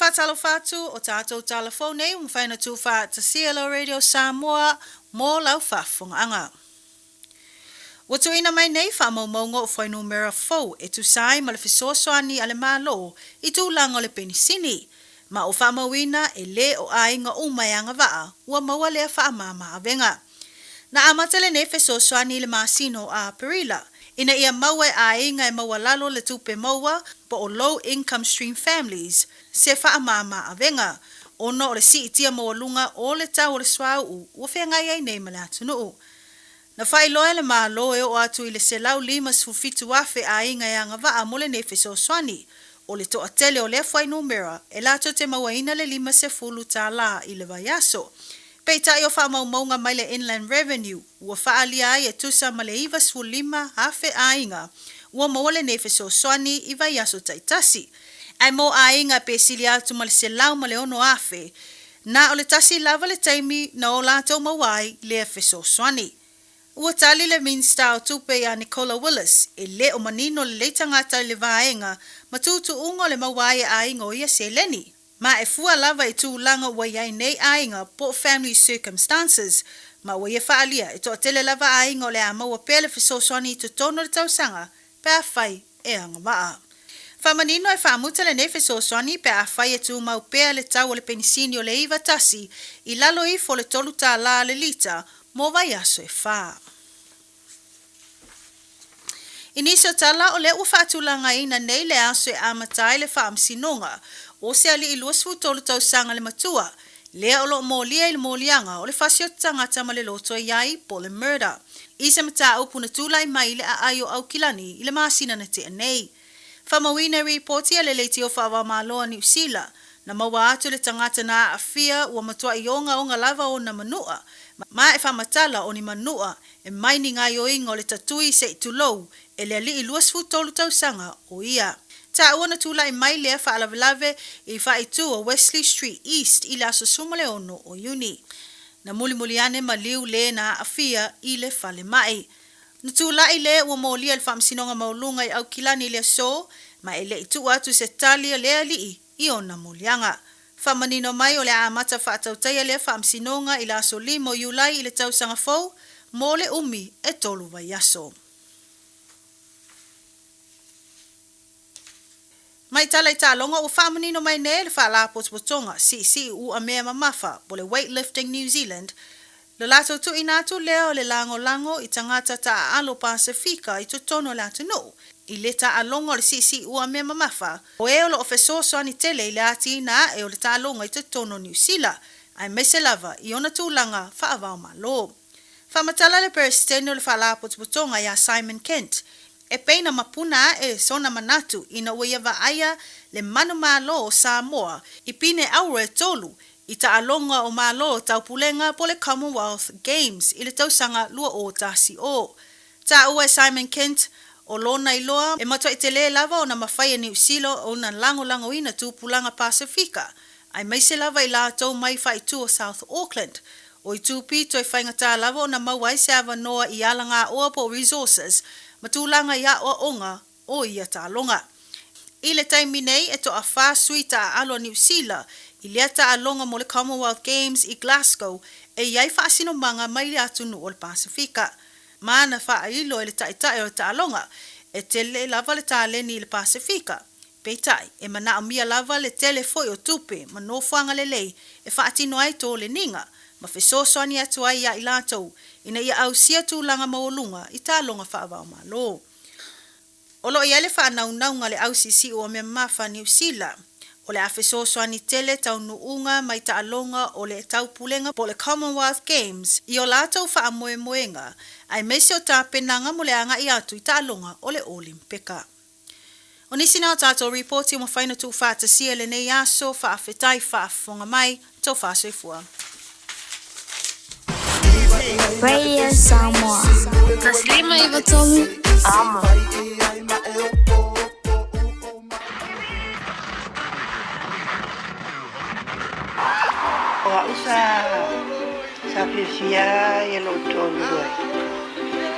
Faatalofa atu, o tatou tala fou nei ua mafai ona tuufaatasia e lau Radio Samoa mo lau faafofogaaga. Ua tuuina mai nei faamaumauga o fuainumera fou e tusa ai ma le fesoasoani a le Malo i tulaga o le penisini, ma ua faamauina e lē o aiga uma e agavaa ua maua lea faamama-avega. Na amata lenei fesoasoani i le masina o Aperila, ina ia maua e aiga e maualalo le tupe maua po o low income stream families se faamama-avega, ona o le siitia maualuga o le tau o le suauu ua feagai ai nei ma le atunuu. Na faailoa e le Malo e oo atu i le 157,000 aiga e agavaa mo lenei fesoasoani. O le toatele o lea fuainumera e latou te mauaina le $50 i le vaiaso. Peitai o faamaumauga mai le Inland Revenue ua faaalia ai e tusa ma le 95,000 aiga ua maua lenei fesoasoani i vaiaso taitasi. Ae mo aiga pe sili atu ma le 106,000, na o le tasi lava le taimi na o latou maua ai lea fesoasoani. Ua tali le Minisita o Tupe ia Nicola Willis, e le o manino lelei tagata i le vaega ma tuutuuga o le maua ai e aiga o ia seleni. Ma e fua lava i tulaga ua i ai nei aiga po o family circumstances, ma ua ia faaalia e toatele lava aiga o le a maua pea le fesoasoani i totonu o le tausaga pe afai e agavaa. Faamanino e faamuta lenei fesoasoani pe afai e tumau pea le tau o le penisini o le iva tasi i lalo ifo o le $3 le lita mo vaiaso e fa. I nisi o tala, o lea ua faatulagaina nei le aso e amata ai le faamasinoga o se alii 23 tausaga le matua, lea o lo o molia i le moliaga o le fasioti tagata ma le loto e i ai po o le murder, i se mataupu na tulai mai i le aai o Aukilani i le masina na tea nei. Faamauina i ripoti a le Leitio Faavaomalo a Niu Sila, na maua atu le tagata na aafia ua matuai ogaoga lava ona manua, ma e faamatala o ni manua e mai ni gaoioiga o le tatui se i tulou e le alii 23 tausaga o ia. Taua na tulai mai lea faalavelave i faaitu o Wesley Street East i le aso 16 o Iuni. Na mulimuli ane maliu le na aafia i le falemai. Na tulai le ua molia i le Faamasinoga Maualuga i Aukilani i le aso, ma e le i tuu atu se tali a le alii i ona moliaga. Faamanino mai o le a amata faatautaia lea faamasinoga i le aso 5 o Iulai i le tausaga fou, mo le umi e tolu vaiaso. Mai tala i taaloga ua faamanino mai nei le Faalapotopotoga Siisii Uamea Mamafa po le Weightlifting New Zealand lo latou tuuina atu lea o le lagolago i tagata taaalo Pasefika i totonu o le atunuu i le taaloga o le siisii uamea mamafa o e o lo o fesoasoani tele i le atiina ae o le taaloga i totonu o Niu Sila aemaise lava i ona tulaga faavaomalo. Faamatala le Peresetene o le Faalapotopotoga ia Simon Kent, e pei na mapuna ae sona manatu ina ua ia vaaia le manumalo o Samoa i pine auro e tolu i taaloga o Malo Taupulega po o le Commonwealth Games i le tausaga 2010. Taua e Simon Kent, o lona iloa, e matuai tele lava ona mafai e Niu Sila ona lagolagoina tupulaga Pasefika, aemaise lava i latou mai faaitu o South Auckland. O itu pito e faigata lava ona maua ai se avanoa i alagaoa po o resources ma tulaga i aoaoga o ia taaloga. I le taimi nei, e toafa sui taaalo a Niu Sila i lea taaloga mo le Commonwealth Games i Glasgow e i ai faasinomaga mai le atunuu o le Pasefika. Ma na faailo e le taitai o le taaloga, e tele lava le taleni i le Pasefika. Peitai, e manaomia lava le tele foi o tupe ma nofoaga lelei e faatino ai toleniga ma fesoasoani atu ai ia i latou ina ia ausia tulaga maualuga i taaloga faavaomalo. O lo o i ai le faanaunauga a le Ausiisiu o Memafa Niu Sila, o le a fesoasoani tele taunuuga mai taaloga o le Taupulega po o le Commonwealth Games i o latou faamoemoega aemaise o tapenaga mo le agai atu i taaloga o le Olimpeka. O nisi na o tatou ripoti ua mafai ona tuufaatasia i lenei aso, faafetai faafofoga mai, tofa soifua. Radio Samoa. 153 Amo. O au sa sa fiafia ia lou toalua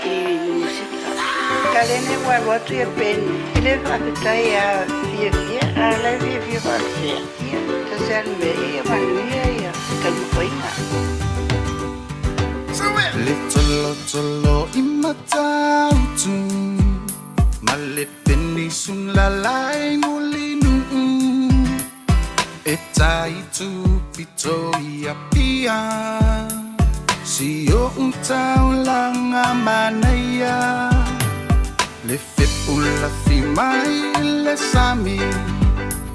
i musika. Kalene ua alu atu ia Peni, e le faafetai a fiafia. A la e fiafia faapea, ia, tasi lava le mea, ia manuia ia taumafaiga. Le tsolo-tsolo i Matautu ma le penisula lai Mulinuu e tai pito i Apia si o'u taulaga manaia le fepulafi mai le sami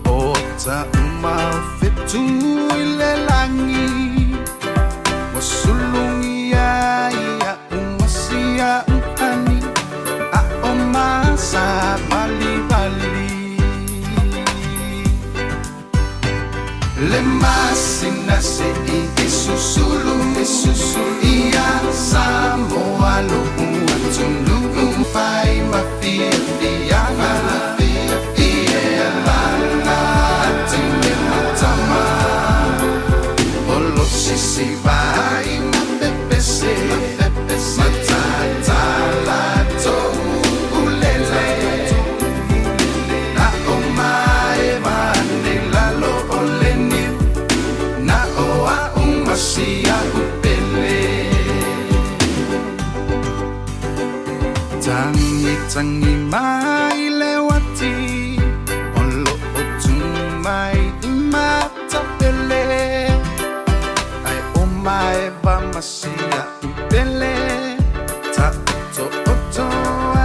o taʻuma o fetu i le lagi ua sulugia ia umasia uhani a o masa valivali le masina se'i e susulu e susulu ia Samoa lo'u atunuu fai ma fiafiaga ia lala matama o lo sisi vai ma pepese matatala toulele na o mae vane lalo o le niu na o a'u masia upele tangi tangi mai le uati o lo'o tu mai i matapele ai o maeva masia upele ta oto oto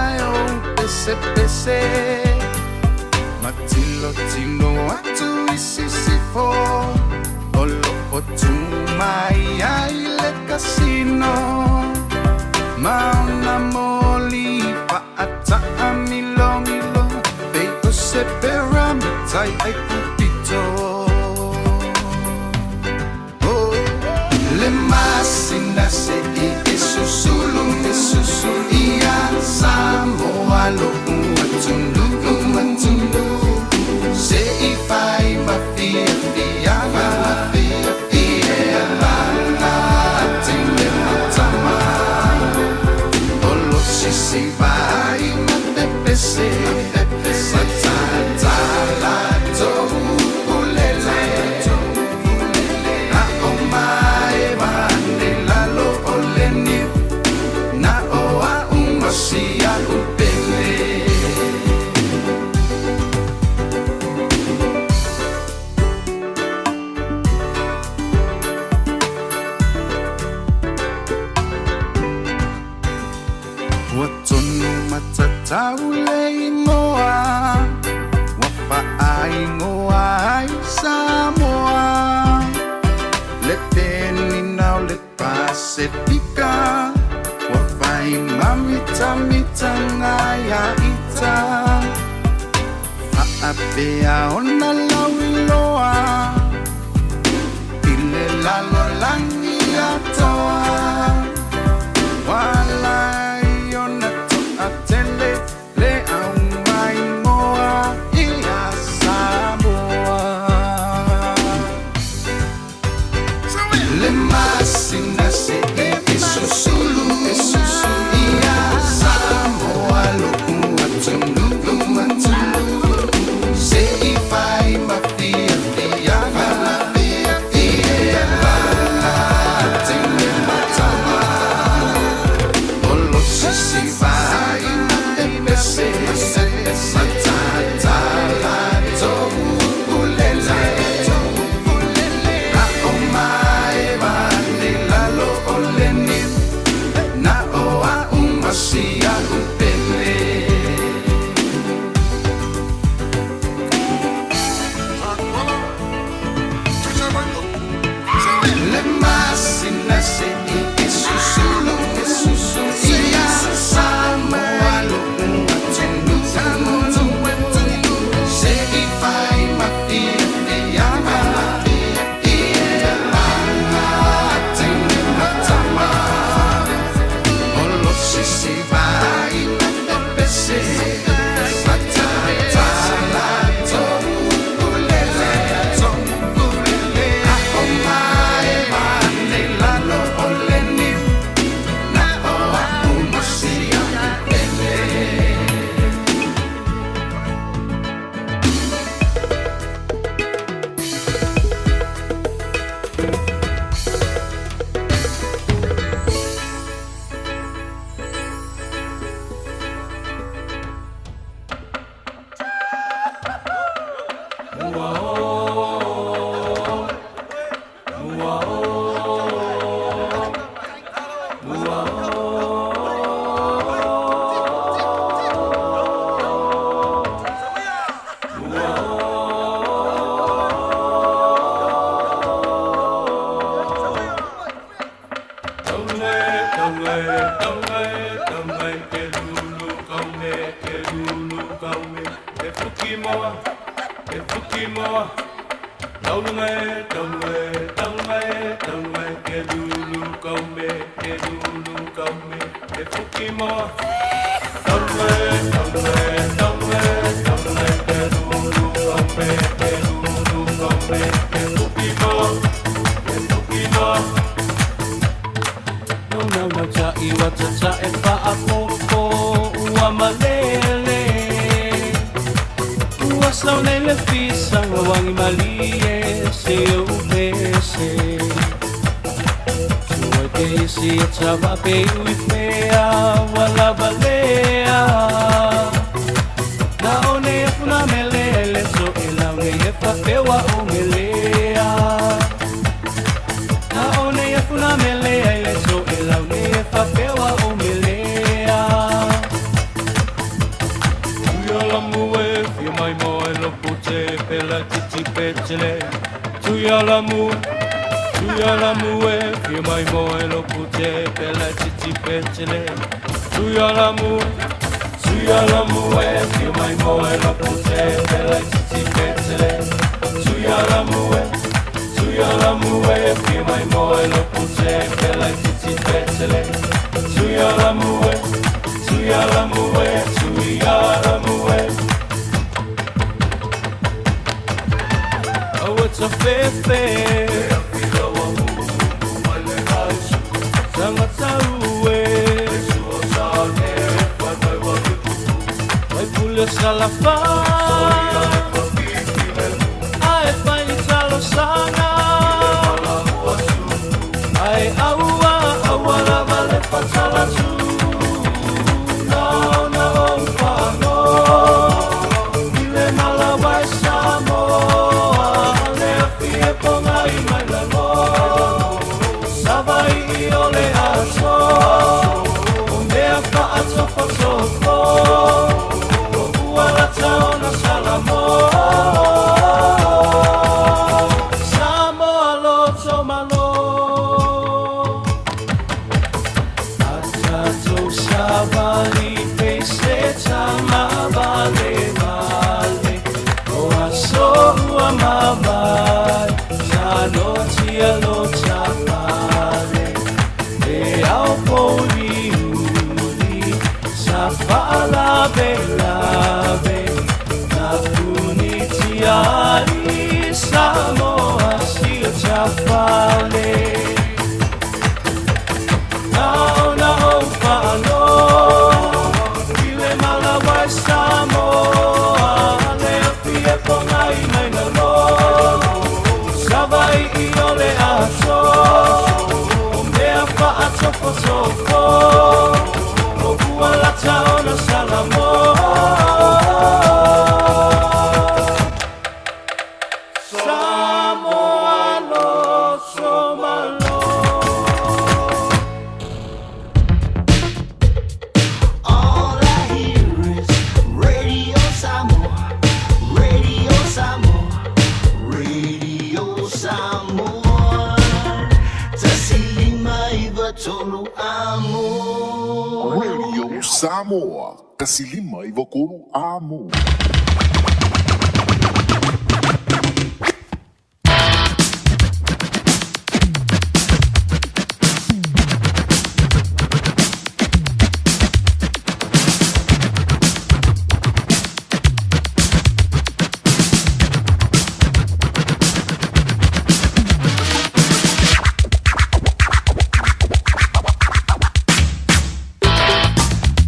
ai o pese pese matilotilo atu i sisifo o lo'o tu mai ai le kasino maona moli fa'ata'a milomilo pei o se pyramitai ai pupito. Oh, le masina se'i e susulu e susulu ia Samoa lo'u atunuu atunuu se'i fai ma fiafiaga ia lala tele matama o lo sisi vai ma pepese matatala toulele na o mae vane lalo o le niu na o a'u masia upele. Ua tonu matatau le igoa ua faaigoa ai Samoa le penina o le Pasefika ua fai mamitamitaga ia ita faapea ona lauiloa i le lalolagi atoa Walai ona to'atele le aumaimoa ia Samoa. Le masina se'i e susulu e susulu ia Samoa lo'u atunuu atunuu se'i fai ma fiafiaga.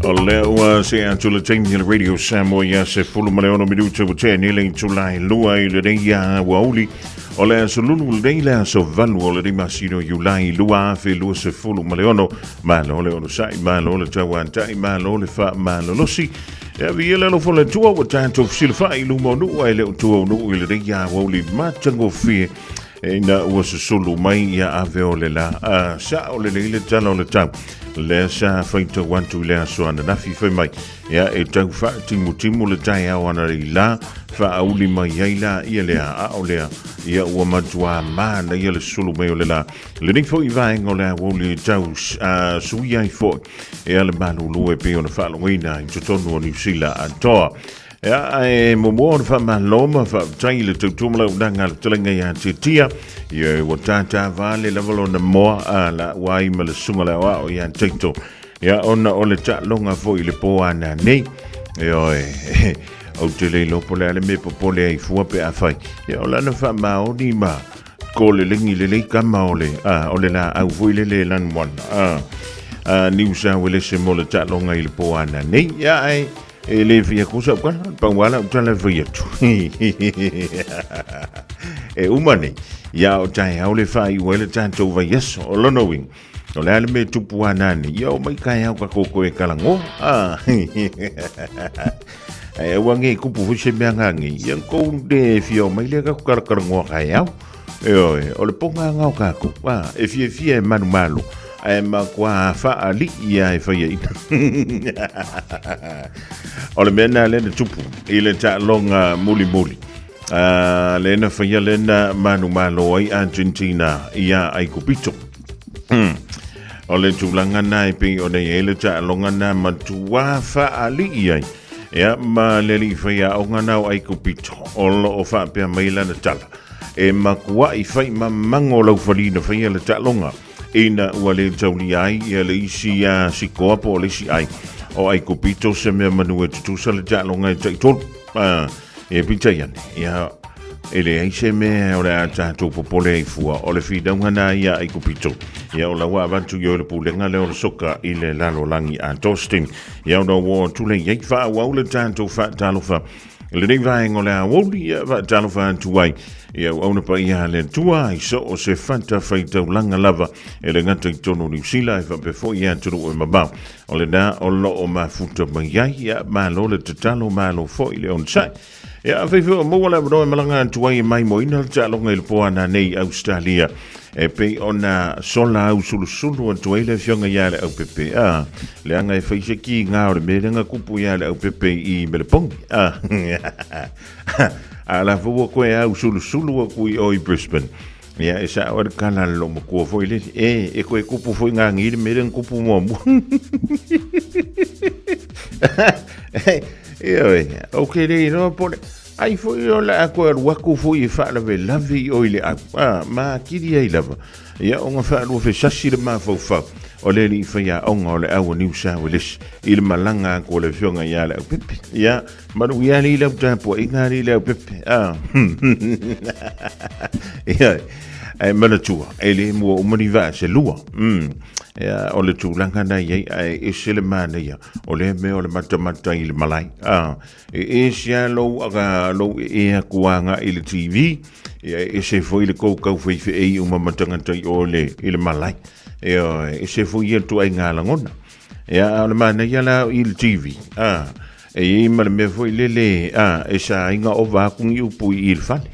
O lea ua se atu le taimi le Radio Samoa ia se fulu ma le ono minute ua tea nei le itula e lua i lenei ia ua uli. O le aso lulu lenei le aso valu o lenei masina o Iulai 2026. Malo le onosai, malo le tauantai, malo le faamalolosi. Ia viia le alofa o le Atua ua tatou fesilafai i luma o nuu ae le o tua o nuu i lenei aoauli matagofie ina ua susulu mai ia ave o le la a sa o lelei le tala o le tau lea sa faitau atu i le aso ananafi fai mai ia e tau faatimutimu le taeao analeila la faaauli mai ai la ia lea a o lea ia ua matuā manaia le susulu mai o le la lenei foi vaega o le aoauli e tau suia ai foi e le malulu e pei ona faalogoina i totonu o Niu Sila atoa. Ia, ae muamua ona faamalo ma faafetai i le tautua ma le auaunaga a le fetalaiga ia Tiatia. Ia, ua tātā vale lava lona moa a la uai ma le susuga le aoao ia Taito. Ia, ona o le taaloga foi i le pō ana nei. Ioe, ou te le iloa po o le a le mea popole ai fua pe afai. Ia, o lana faamaoni ma ko le lengi lelei kama o le, a, o le laau foi lele e lanuana. A, a, niu sa uelese mo le taaloga i le pō ana nei. Ia, ae, e le fia kusa au kala, pau ala au tala e fai atu. E uma nei, ia o taeao le faaiu ai le tatou vaiaso o lona uiga. O le a le mea e tupu ana nei, ia o mai taeao ka koukou e kalagoa. A, Ae aua nge kupu foi se mea ngā ngi. Ia kou le fia o mai lea ka kalakalagoa taeao. Ioe, o le ponga ngao kākou. A, e fiafia e manumalo. Ae matua faali'i ia e whaia ina. O le mea nā lena tupu i le taaloga mulimuli. A, lena whaia lena manumalo ai Argentina ia Aikupito. O le tulaga na e pei ona i ai le taaloga na matua faali'i ai. Ia, ma le alii faiaoga na o Aikupito, o lo o faapea mai lana tala, e matua'i fai mamago laufali na faia le taaloga, ina ua le taulia ai ia le isi a sikoa po o le isi ai o Aikupito se mea manu e tutusa le taaloga e taitolu. E peitai ane, ia, e leai se mea o le a tatou popole ai fua, o le finauga na ia Aikupito. Ia o la ua avatu i o le pulega lea o le soka i le lalolagi atoa se taimi. Ia ona ua tulei ai faaauau le tatou faatalofa lenei vaega o le aoauli, ia faatalofa atu ai ia auauna paia a le Atua i so o se fata faitaulaga lava e le gata i totonu o Niu Sila e faapea foi i atunuu e mamao. O lena o lo o mafuta mai ai, ia malo le tatalo, malo foi le onosai. Ia afai foi o maua le avanoa e malaga atu ai e maimoaina le taaloga i le po ana nei i Australia, e pei ona sola au sulusulu atu ai le afioga ia le Aupepe. A, leaga e fai se kiga o le mea lea na kupu ia le Aupepe i Melepongi. A, a la foi ua koe au sulusulu aku i o i Brisbane. Ia, e sao ai le kala a le loomatua foi lele. E, e koe kupu foi ngā ngi le mea lea na kupu muamua. Ioe, ou ke le iloa po o le... Ai foi o le a koe alu atu foi e faalavelave i o i le au. A, ma atili ai lava. Ia, ona faalua fesasi le mafaufau o le alii faiaoga o le au a Niu Sawelesi i le malaga atu a le afioga ia Leaupepe. Ia, Manuia alii lau tapuaiga alii Leaupepe. A. Ia, ae manatua, e le mua uma ni vaa se lua. Ia, o le tulaga na i ai, ae ese le manaia, o lea mea o le matamata i le malae. A, e ese lava lou, aga, lou ee atu agai i le TV, ia, e ese foi le tou tau faifeai uma ma tagata i o i le malae. Ia, e ese foi ia ituaiga lagona. Ia, a o le manaia la i le TV, a, e i ai ma le mea foi lele, a, e saina ova atu ni upu i i le fale.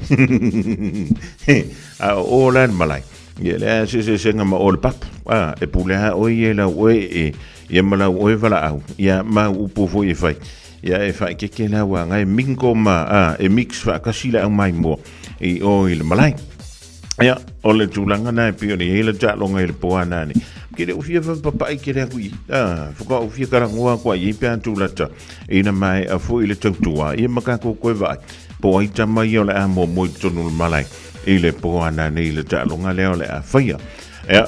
A o o la le malae, ia le a se eseesega ma o le papu, a, e pule lava oe ia i lau oe ee, ia ma lau oe valaau, ia ma au upu foi e fai. Ia e faaeteete la aua na e mingle ma, a, e mix faatasi le aumaimoa i o i le malae. Ia, o le tulaga na e pei ona i ai le taaloga i le po ana nei. Ke le o fia papapai tele atu i, a, whaka o fia karangoa atu ai i pe a tūlata. Ina mai a foi le tautua, ia ma kākou koe vaai. Po ai tama ia o le a muamua i totonu o le malae i le po ana nei i le taaloga lea o le a whaia. Ia,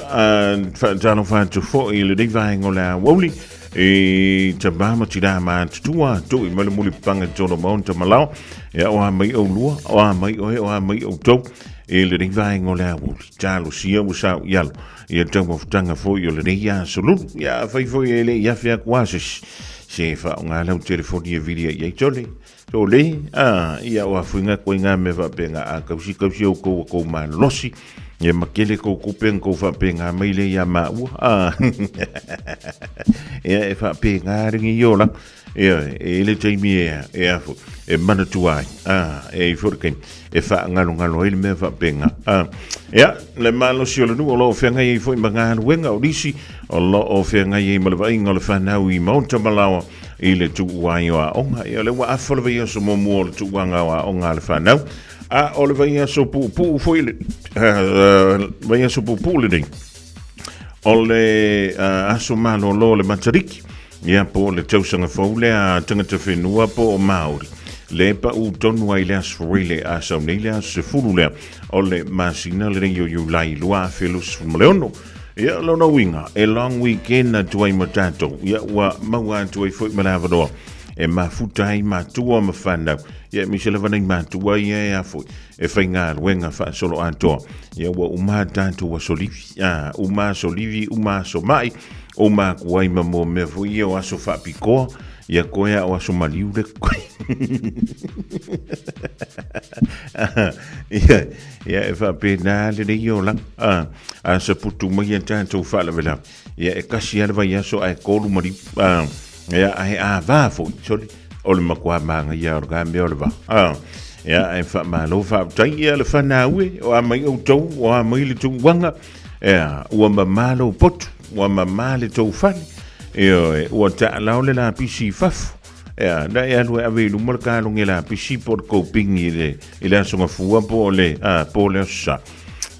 whaatalofa atu foi i lenei vaega o le aoauli, i te mā ma tirā mā tutua, tui mai le muli panga tōna maunta malao, ia o a mai au lua, o a mai oe, o a mai au tau, i lenei vaega o le aoauli, talosia ua sao i alo, ia taumafataga foi o lenei aso lulu, ia afai foi e le i afe atu a se isi, se faaaoga lau telefoni e vilia i ai tole. So le, a, ia o afuinga koe ngā mea whaapenga a kausi kausi au kou a kou malosi, ia makele kou kupe kou whaapenga mai le ia maua, a, ia e whaapenga ringi i ola, ia e le taimi e, e afu, e manatua ai, a, e i fore e whaangalo ngalo ai le mea whaapenga, a, ia, le malosi o le nuu o lo o whengai ai foi ma ngā o nisi, o lo o whengai ai ma le vainga o le whanau i Maunta Malawa, i le tuuai o aoga. Ia, o lea ua afa le vaiaso muamua o le tuuaga o aoga a le whanau. A o le vaiaso puupuu foi le, vaiaso puupuu lenei. O le aso malolo o le Matariki. Ia, po o le tausaga fou lea a tangata whenua po o Māori. Le pa u tonu ai le aso foile a sau nei le aso 10 lea o le masina lenei o Iulai 2026. Ia, lona uiga, e long weekend atu ai ma tatou. Ia, ua maua atu ai foi ma le avanoa e mafuta ai matua ma whanau. Ia, aemaise lava nei matua ia e a foi, e faigaluega faasolo atoa. Ia, ua uma tatou aso livi. Ah, uma aso livi, uma aso mai, uma aku ai ma mua mea foi ia o aso faapikoa. Ia koe a o aso maliu le koe. Ia, ia e faapena lenei olaga. Ah, a sa putu mai a tātou faalavelave. Ia e kasi a le vaiaso ae kolu maliu. Ah, ia ae a vā foi, sorry, o le makuā māngaia o le kā mea o le vā. Ah, ia ae whaamalo whaaptai ia le whanau e, o a mai outou, o a mai le tūwanga, ia, ua mamalo potu, ua mamā le tou fale, ia, ua taalao le lapisi i fafo, ia, na e alu e ave i luma le kaloge lapisi po o le koupigi i le, i le aso gafua po o le, a, po o le aso Sa.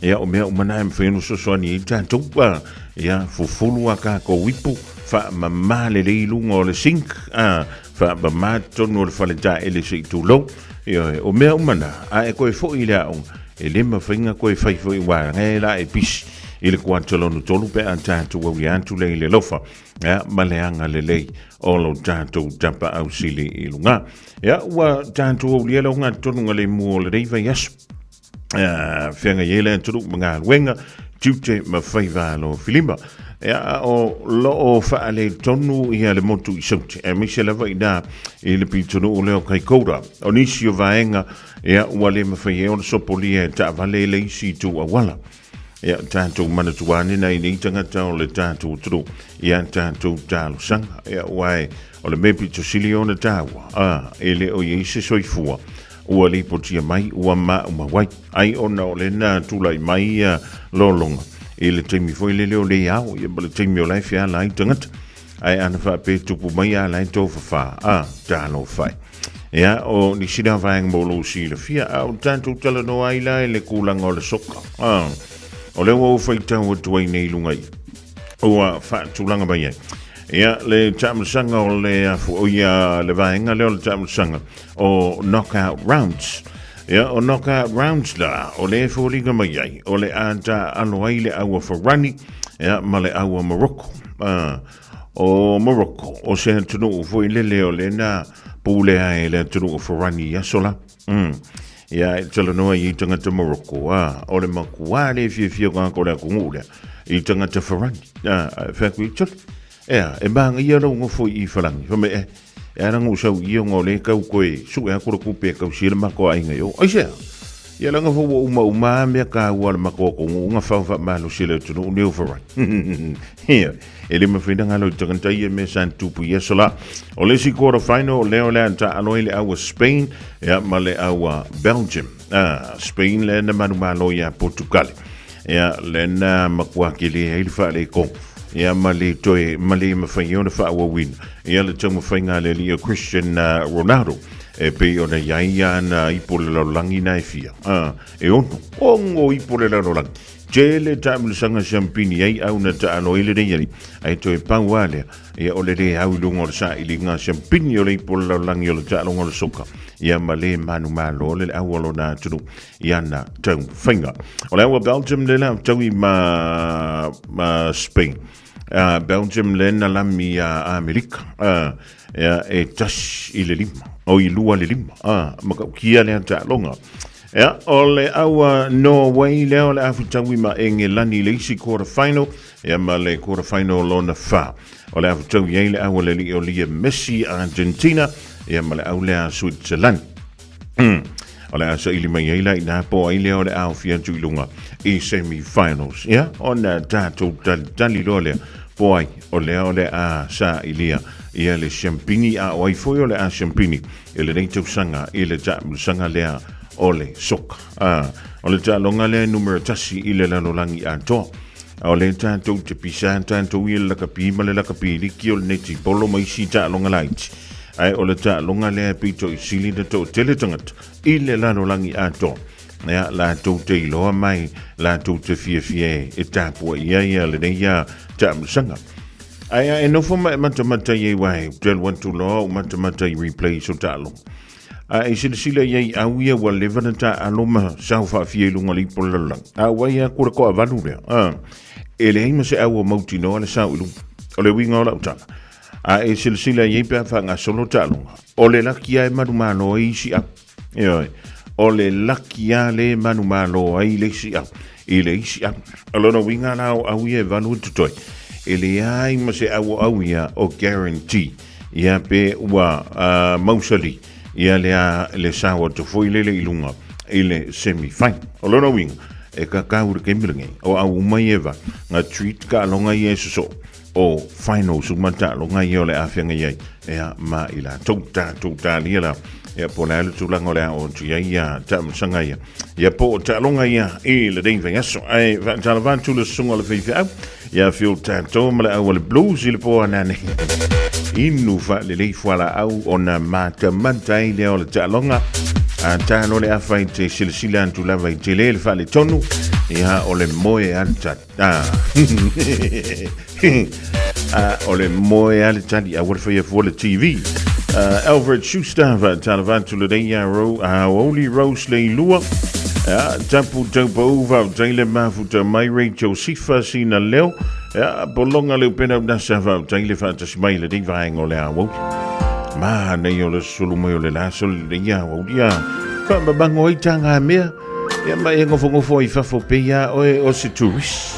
Ia, o mea uma na e mawhai ona fesoasoani ai tatou, a, ia, fufulu a kākou ipu, faamamā lelei i luga o le sink, a, faamamā totonu o le fale taele se i tulou. Ia, o mea uma na, a e koe foi i le aoga, e le mafai ona koe fai foi uā e la e pisi i le kuata lona tolu pe a tatou aulia atu lea i le alofa, ia, ma le agalelei o lo tatou Tapaau Sili i luga. Ia, ua tatou aulia le ogatotonu lemu o lenei vaiaso. Feagai ai le atunuu ma galuega, tiute ma faiva alofilima. Ia, a o lo o faaletonu ia le motu i Saute, aemaise lava i ina i le pitonuu lea o Kaikoura. O nisi o vaega, ia, ua le mafai ai ona sopolia e taavale le isi itu auala. Ia, tatou manatua ane nai nei tagata o le tatou atunuu ia tatou talosaga. Ia, aua e, o le mea pito sili ona tāua, a, e le o i ai se soifua ua lipotia mai ua maumau ai. Ai ona o lena tulai mai ia lologa i le taimi foi lele o le ao, ia ma le taimi o la e feala ai tagata. Ae ana faapea tupu mai a la e tofafā, a, talofa e. Ia, o nisi na vaega mo lou silafia, a o tatou talanoa ai la i le kulaga o le soka. A, o lea ua ou faitau atu ai nei i luga i ua faatulaga mai ai. Ia, le taamilosaga o le afu, o ia le vaega lea o le taamilosaga o knockout rounds. Ia, o knockout rounds la, o le foliga mai ai, o le a taaalo ai le aua Farani, ia, ma le aua Morocco. Ah, o Morocco, o se atunuu foi lele o lena pule ai le atunuu o Farani i aso la. Ia, e talanoa i tagata Morocco, ah, o le makuā le fiafia o kākou le atunuu lea, i tagata Farani. Ah, whai aku i tole. Ea, e māngaia lau ngofo i Farangi. Wha me, e, e ara ngō sau i o ngō le kau koe, su e aku le kupe e kau si le mako a inga i o. Ai sea! Ia langa fo ua uma uma a mea ka ua le mako ko ngō nga whau wha malo si le tunu u neo Farangi. Ia, e le mawhina ngalo i tagata ia mea san tupu i aso la. O le isi quarter final, leo lea ta aloa i le aua Spain, ia, ma le aua Belgium. Ah, Spain le na manu malo ia Portugal. Ia, le na makua ke le ai le whaale ko. Ia, ma le toe, ma le mawhai ona whaawawina. Ia, le tau mawhai ngā le lia Christian Ronaldo. E pei ona iai ia na ipo le lalolagi na e fia. Ah, e ono. Ongo ipo le lalolagi. Tele taamilosaga siampini ai au na taalo ai lenei ali, ae toe pau lava lea, ia o le lē au i luga o le sailiga siampini o le ipu o le lalolagi o le taaloga o le soka, ia ma lē manumalo le au o lona atunuu i ana taumafaiga. O le au a Belgium le la taui ma, ma Spain. Belgium le na lami ia Amerika, ia e 1-5, o i 2-5, ma kaukia lea taaloga. Ia, o le aua Norway lea o le a fetaui ma Engelani i le isi quarter final, ia ma le quarter final lona fa. O le a fetaui ai le aua le alii o Lea Messi Argentina, ia ma le au lea Switzerland. O le a saili mai ai la ina po ai lea o le a ofia atu i luga i semi-finals. Ia, ona tatou talitali loa lea, po ai o lea o le a sailia ia le siampini, a o ai foi o le a siampini i lenei tausaga i le taamilosaga lea o le soka. A, o le taaloga lea e numera tasi i le lalolagi atoa. A o lea tatou te pisa tatou i le lakapi ma le lakapi liki o le netipolo ma isi taaloga laiti. Ae o le taaloga lea e pito i sili na toatele tagata i le lalolagi atoa. Ia, latou te iloa mai, latou te fiafia e tapuaia ia lenei ia taamilosaga. Ae a e nofo ma e matamata i ai wae, ou te alu atu loa ou matamata i replays o taaloga. A e silasila i ai au ia ua leva na taaalo ma sao faafia i luga o le ipu o le lalolagi. A ua ia aku le toavalu lea, a, e leai ma se au o mautinoa le sao i luga. O le uiga o lau tala, a e silasila i ai pe a faagasolo taaloga, o le laki lava e manumalo ai isi au. Ioe, o le laki lava le manumalo ai le isi au i le isi au. O lona uiga la o au ia e valu i totoe, e leai ma se au o au ia o guarantee ia pe ua mausali ia le a le sao atu foi lele i luga i le semi final. O lona uiga, e kakau i le taimi lenei, o au uma ia e valu, na treat taaloga ia e sosoo o finals uma taaloga ia o le a feagai ai ea ma i latou tatou talia la ia po o le a le tulaga o le a oo atu i ai ia taamilosaga ia ia po o taaloga ia i lenei vaiaso. Ae faatalofa atu le susuga o le faifeau ia Phil tatou ma le au o le blues i le po anane inu faalelei fualaau ona matamata ai lea o le taaloga a talo le afa i te silasila atu lava i tele le faaletonu ia o le moe a le Ah. Ah, o le moe a le tali, aua le whaia fua le TV. Alfred Schuster, fa talavatu le nei ia ro, Oli Rose le ilua. Tapu taupa uva, o taile mafuta mai Rachel Sifa sina leo. Bolonga le upena unasa fa o taile whaatasi mai le nei vaenga o le awauli. Ma nei o le sulu mai o le laso le nei awauli. Fa mamango ai tanga mea. Ia ma e ngofongofo i fafo pe ia oe o se tourist.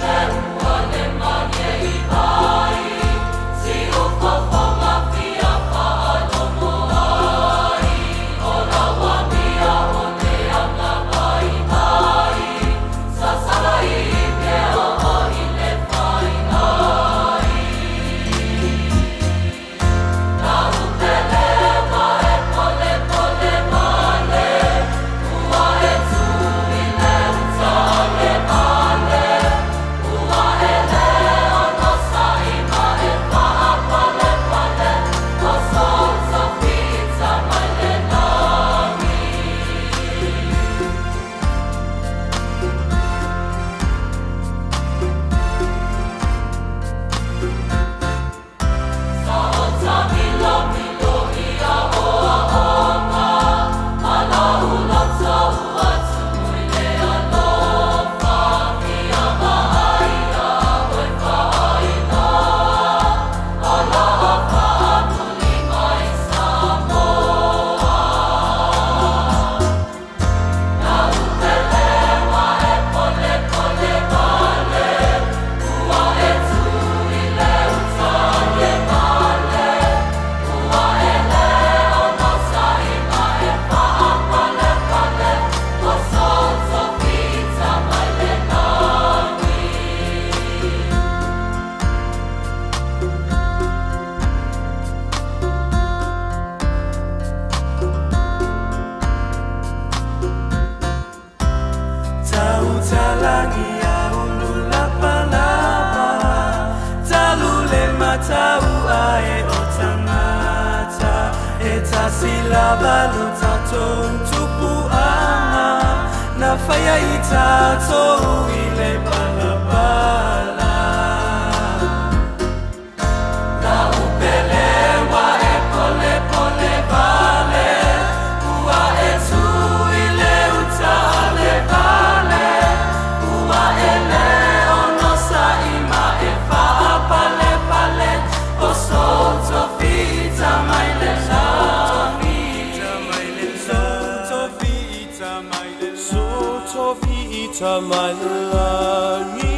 Soso fita mai le lagi.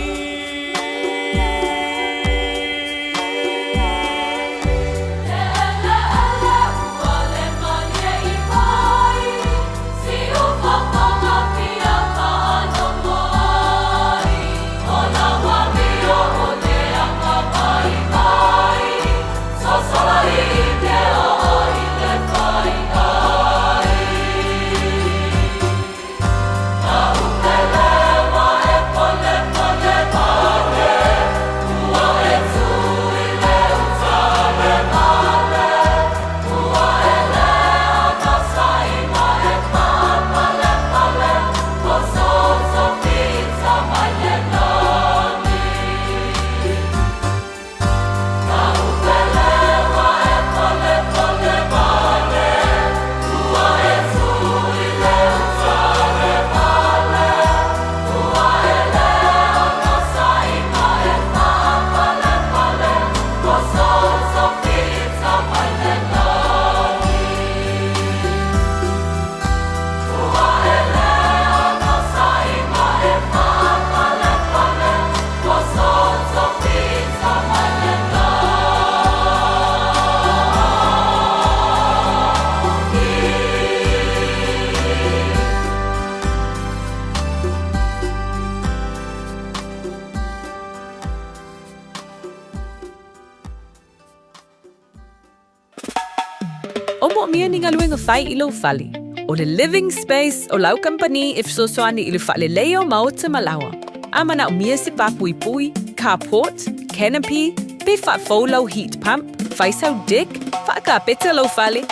O mo mia ni ngaluenga fai i lou fale. O le Living Space o lau company e fesoasoani i le faaleleia o maota ma laoa. A manaomia se papuipui, carport, canopy, pe faafou lau heat pump, fai sau deck, faakapeta lou fale,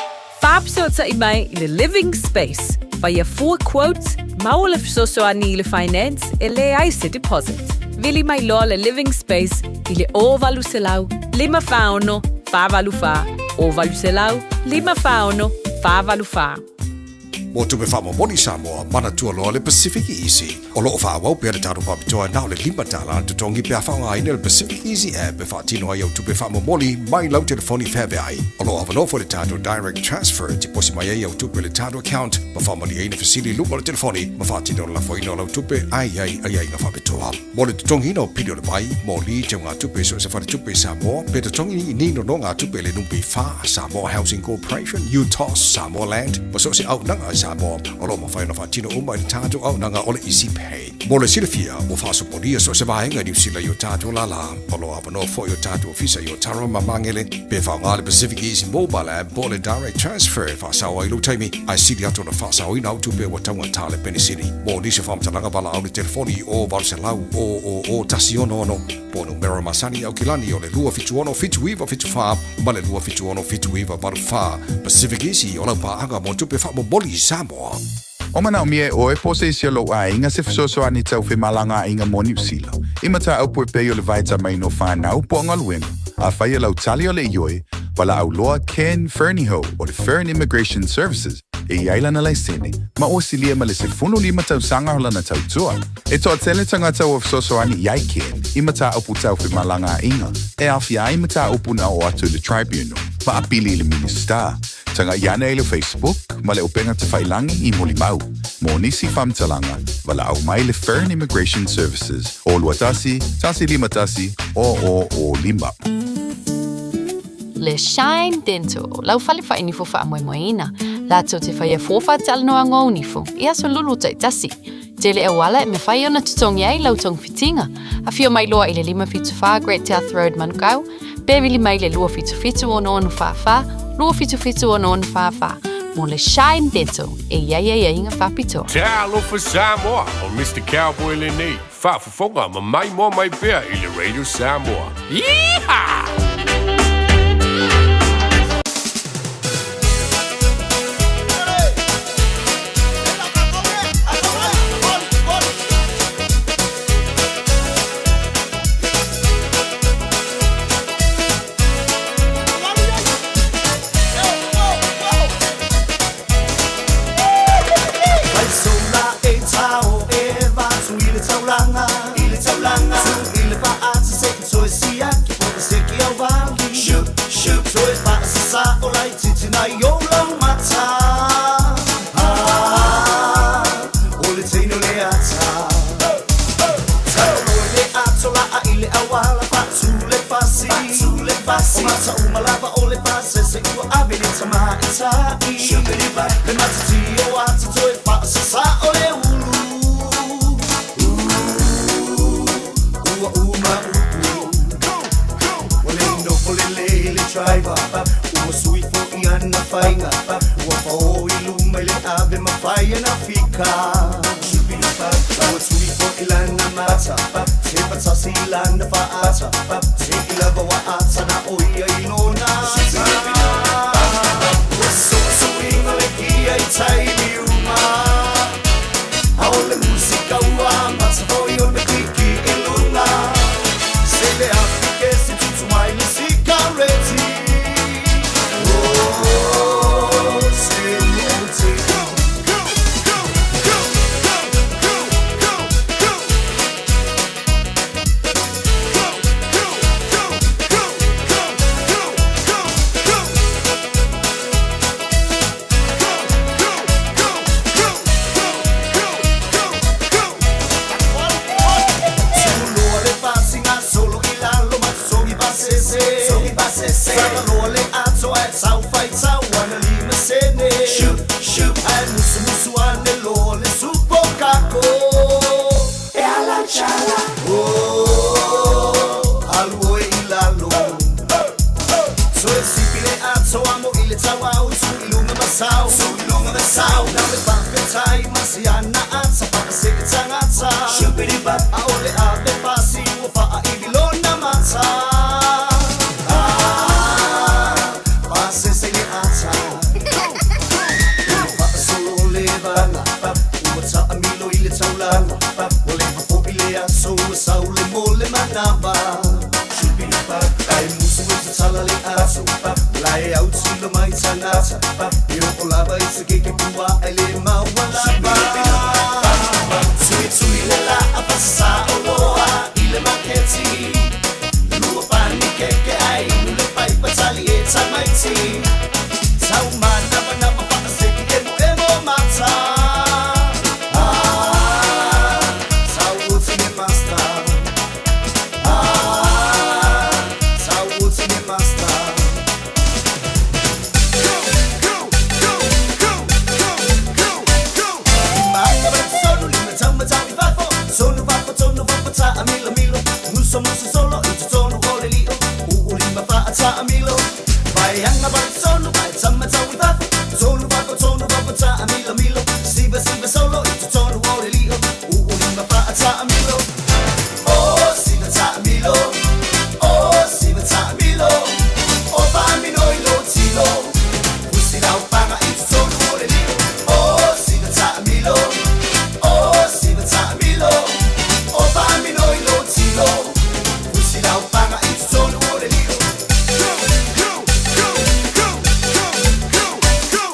faafesootai mai i le Living Space. Faia fua quotes, maua le fesoasoani i le finance e leai se deposit. Vili mai loa le Living Space i le 0800 546 484 0800 546 484. Mo tupe faamomoli Samoa, manatua loa le Pacific Easy. O loo faaauau pea le tatou faapitoa na o le $5 le totogi pe a faaaogaina le Pacific Easy app e faatino ai au tupe faamomoli mai lau telefoni feaveai. O loo avanoa foi le tatou direct transfer e tiposi mai ai au tupe i le tatou account ma faamalieina fesili i luga o le telefoni ma faatino le lafoina o lau tupe ae i ai aiaiga faapitoa. Mo le totogiina o pili o le vai, moli, teugatupe i so o se faletupe i Samoa, pe totogi ni nonogatupe i le NPF, Samoa Housing Corporation, UTOS, Samoa Land, ma so o se auaunaga i Samoa, o lo o mafai ona faatino uma i le tatou auaunaga o le Easy Pay. Mo le silafia, ua faasopolia so o se vaega i Niu Sila i o tatou lālā. O lo o avanoa foi o tatou ofisa i Otara ma Magele, pe faaaoga le Pacific Easy Mobile App po o le Direct Transfer e faasao ai lou taimi, ae sili atu ona faasaoina au tupe ua taugata le penisini. Mo nisi o faamatalaga valaau le telefoni i o 800 000 166 po o numera masani i Aukilani o le 276 7974 ma le 276 7984. Pacific Easy o lau paaga mo tupe faamomoli i Samoa. O manaomia e oe po o se isi o lou aiga se fesoasoani tau femalagaaiga mo Niu Sila, i mataupu e pei o le vaetamaina o fanau po o galuega, afai e lau tali o le ioe, valaau loa Ken Fernihough o le Fern Immigration Services e i ai lana laisene, ma ua silia ma le 15 tausaga o lana tautua. E toatele tagata ua fesoasoani i ai Ken i mataupu tau femalagaaiga e aofia ai mataupu na oo atu i le Tribunal ma apili i le Minisita. Tagai ane i le Facebook ma le upega tafailangi i Molimau. Mo nisi faamatalaga, valaau mai le Fern Immigration Services o 21 151 0005. Le Shine Dental, lau fale faainifo faamoemoeina, latou te faia fua faatalanoaga o nifo i aso lulu taitasi. Tele auala e mafai ona totogi ai lau togafitiga. Afio mai loa i le 574 Great South Road Manukau, pe vili mai le 277 6644, 277 6644 mo le Shine Dental e i ai aiaiga faapitoa. Talofa Samoa, o Mister Cowboy lenei, faafofoga ma maimoa mai pea i le Radio Samoa. Yeehaw! le ata. Taolo i le ato la i le awala fatu le fasi. O mata uma lava o le pasese ua ave le tama i tai. Le matati o ata toe faasasa o le ulu. Ua uma upu. Ua le nofo le le driver. Ua sui fo i ana faiga. Ua fao i luma i le ave mawhai ana fika. Ua tui fo i lana mata. Te patasi i lana faata. Te i lava wa ata na oia i lona. Ua suisuinga le kia i taimi uma. A o le musika ua mata foi o le kliki i luna. Se le afi ke se tutu mai le sikareti. Oh, se ua o te. Go, go, go, go, go, go, go, go. Go, go, go, go, go, go, go, go. Go, go, go, go, go, go, go. Tuloa le pasinga solo i lalo matogi pasese. Sangaloa le ato ae tau fai tau ana lima sene. Ae musu musu ane loa le supo kako. E ala chala. Oh, alu oe i lalo. Toe sipi le ato amo i le tau au tu i lunga masau. Tu i lunga masau. Na le whawhetai masi ana ata whakase e tangata. A o le ave pasi ua whaa i vilona mata. Ah, pasese le ata. Whaasolo le vanga. Ua taamilo i le taulanga. Ua le fafo i le aso ua sau le mo le manava. Ai musu e tatala le aso. Lae au tilo mai tangata. E o lava i se keke pua ai le maualava. Tui tui le la a pasasa o loa i le maketi. Lua pani keke ai nu le pai patali e tamaiti. Tau manava nava whaaseki emo emo mata. Ah, tau uti me master. Ah, tau uti me master. Go, go, go, go, go, go, go. Mata sonu lima tau matau i fafo. Sonu fafo, tonu fafo, ta a milo milo. Muso muso solo i te tonu o le lio. Uu lima faa ta a milo. Vai hanga vai sonu vai tama tau i fafo. Tonu fafo, tonu fafo, ta a milo milo. Siva siva solo i te tonu o le lio. Uu lima faa ta a milo. Oh, siva ta a milo. Oh, siva ta a milo. O pa mino i lo tilo. Usi lau panga i te tonu o le lio. Oh, siva ta a milo. Oh, siva ta a milo. O pa mino i lo tilo. Usi lau panga i te tonu o le lio. Go, go, go, go, go, go, go.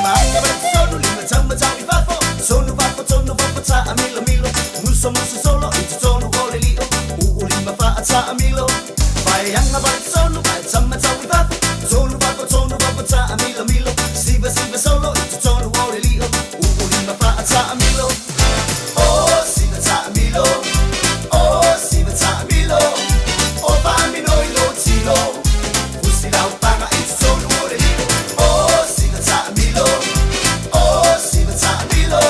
Mata vai sonu lima tau matau i fafo. Sonu fafo, tonu fafo, ta a milo milo. Muso muso solo i te tonu o le lio. Uu lima faa ta a milo. Vai hanga vai sonu vai tama tau i fafo. Tonu fafo, tonu fafo, ta a milo milo. Siva siva solo i te tonu o le lio. Uu lima faa ta a milo. Oh, siva ta a milo. Oh, siva ta a milo. O pa mino i lo tilo. Usi lau panga i te tonu o le lio. Oh, siva ta a milo. Oh, siva ta a milo.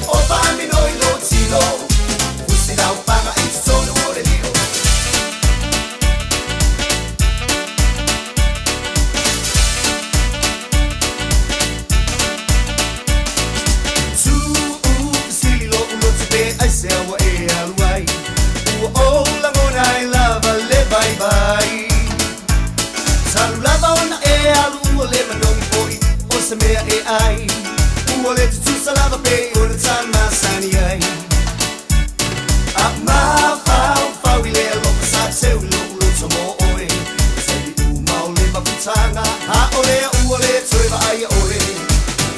O pa mino i lo tilo. Usi lau panga i te tonu o le lio. Tu'u sili lo ulo te pe ai se awa e alu ai. Ua o langona ai lava le vai vai. Talu lava ona e alu ua le manogi foi o se mea e ai. Ua le tutusa lava pe o le tama sani ai. A mawhau whau i le alofa sa teu i lo ulo tomo oe. Taili umau le mafutanga, a o le ua le toe vaai oe.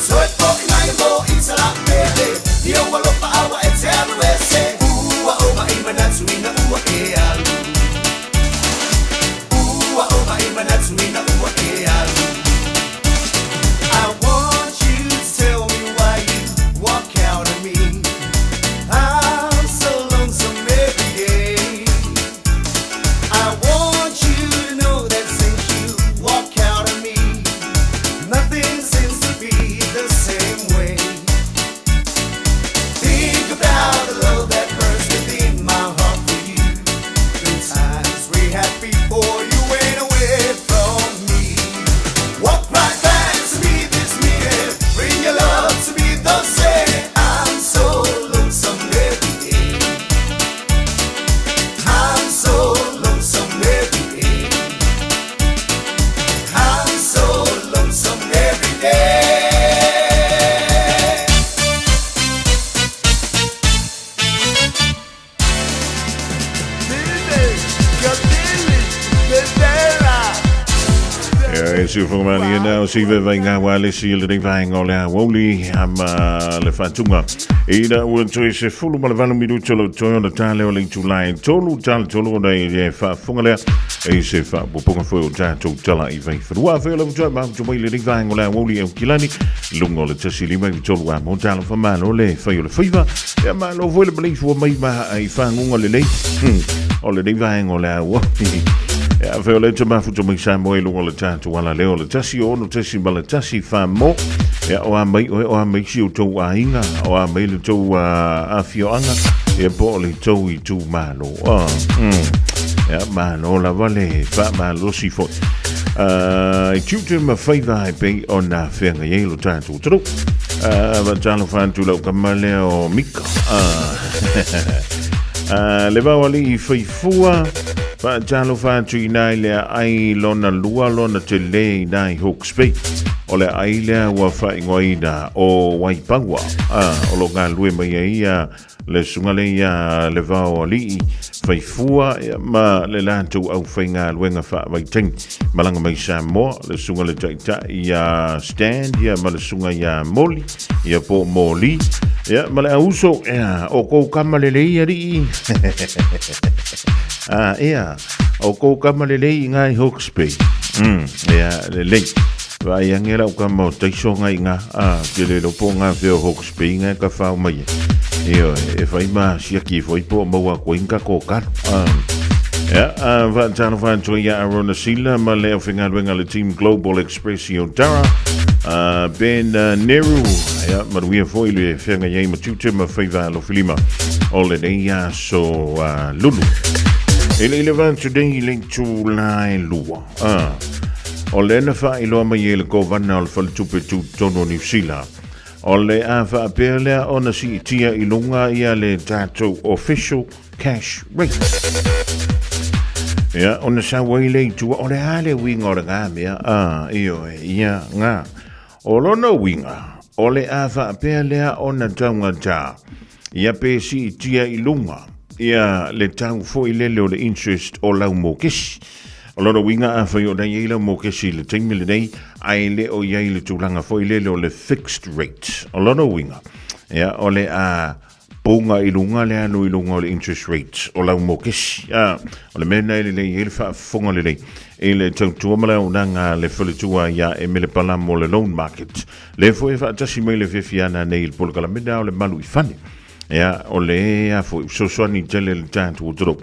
Toe po i mai mo i tala pele, ia ua lopa awa e te alu e se. Ua o mai manatu ina ua e alu. Ua o mai manatu ina ua e alu. I want you to tell me why E si whakamani e nao si vevai ngā wā le si le nei vaenga o le awauli ama le whatunga. I na ua toe se fulu ma le valu minuto lo toe o na tāle o le itulai tolu tāle tolu o nei e whaafunga lea e se whaapupunga fue o tātou tala i vai whanua. Whea le utoe mahu mai le nei vaenga o le awauli e ukilani lunga o le tasi lima i tolu a mō tālo whamalo le whai o le whaiva. Ia malo foi le maleifu mai ma i whangunga le nei. O le nei vaenga o le awauli. Ia whea o le te mafuta mai sa moe lunga o le tātou ala leo le tasi o ono tasi ma le tasi wha mo. Ia o a mai oe o a mai si o tou ainga o a mai le tou awhioanga ia po o le tou i tū malo. Ia malo lava le wha malo si foi. I tiute ma whaiva e pei o nā whenga i lo tātou toro. Va talo whantu lau kama lea o Mika. Le vau ali i whaifua, va talo whantu i nai lea ai lona lua lona te le i nai Hawke's Bay. O le ai lea ua whaingoaina o Waipaua. O lo ngā lue mai ai ia le sunga le ia le vao alii faifua ia, ma le latou au whainga luenga wha vaitaimi. Malanga mai Samoa, le sunga le taitai ia Stand, ia ma le sunga ia Moli, ia po Moli, ia ma le auso, ia o kou kama le lei alii. Ah, ia, o kou kama le lei i ngai Hawke's Bay. Ia, le lei. Vai ange lau kama o taiso ngai ngā, a, te le lopo ngā whio Hawke's Bay ngai ka whao mai e. Io, e whai mā siaki foi po maua koe inga ko karo. Ia, a, wha tano whantua ia Arona Sila ma le au whengaluenga le Team Global Express i Otara. Ben Neru, ia, maruia foi le whenga iai ma tute ma whaiva alo filima. O le nei aso lulu. E le ile vantu nei le tūlai lua. O le na whailoa mai e le kovana o le whaletupe tūtono New Zealand. O le a whaapea lea o na siitia i lunga ia le tātou official cash rate. Ia, o na sa wai le itua, o le a le winga o le ngā mea, a, io e, ia, ngā. O lona winga, o le a whaapea lea o na taunga tā, ia pe siitia i lunga, ia le tau foi lele o le interest o lau mokesi. O lona uiga afai o nei ai lau mokesi i le taimi lenei, ae le o i ai le tulaga foi lele o le fixed rate. O lona uiga, ia, o le a punga i luga le alu i luga o le interest rate o lau mokesi. A, o le mea nei lelei ai le faafofoga lelei i le tautua ma le auaunaga a le faletua ia Emele Palamo o le Loan Market. Le foi e faatasi mai le fiafiana nei i le polokalame o le malu i fane. Ia, o le a foi, fesoasoani tele le tatou atunuu.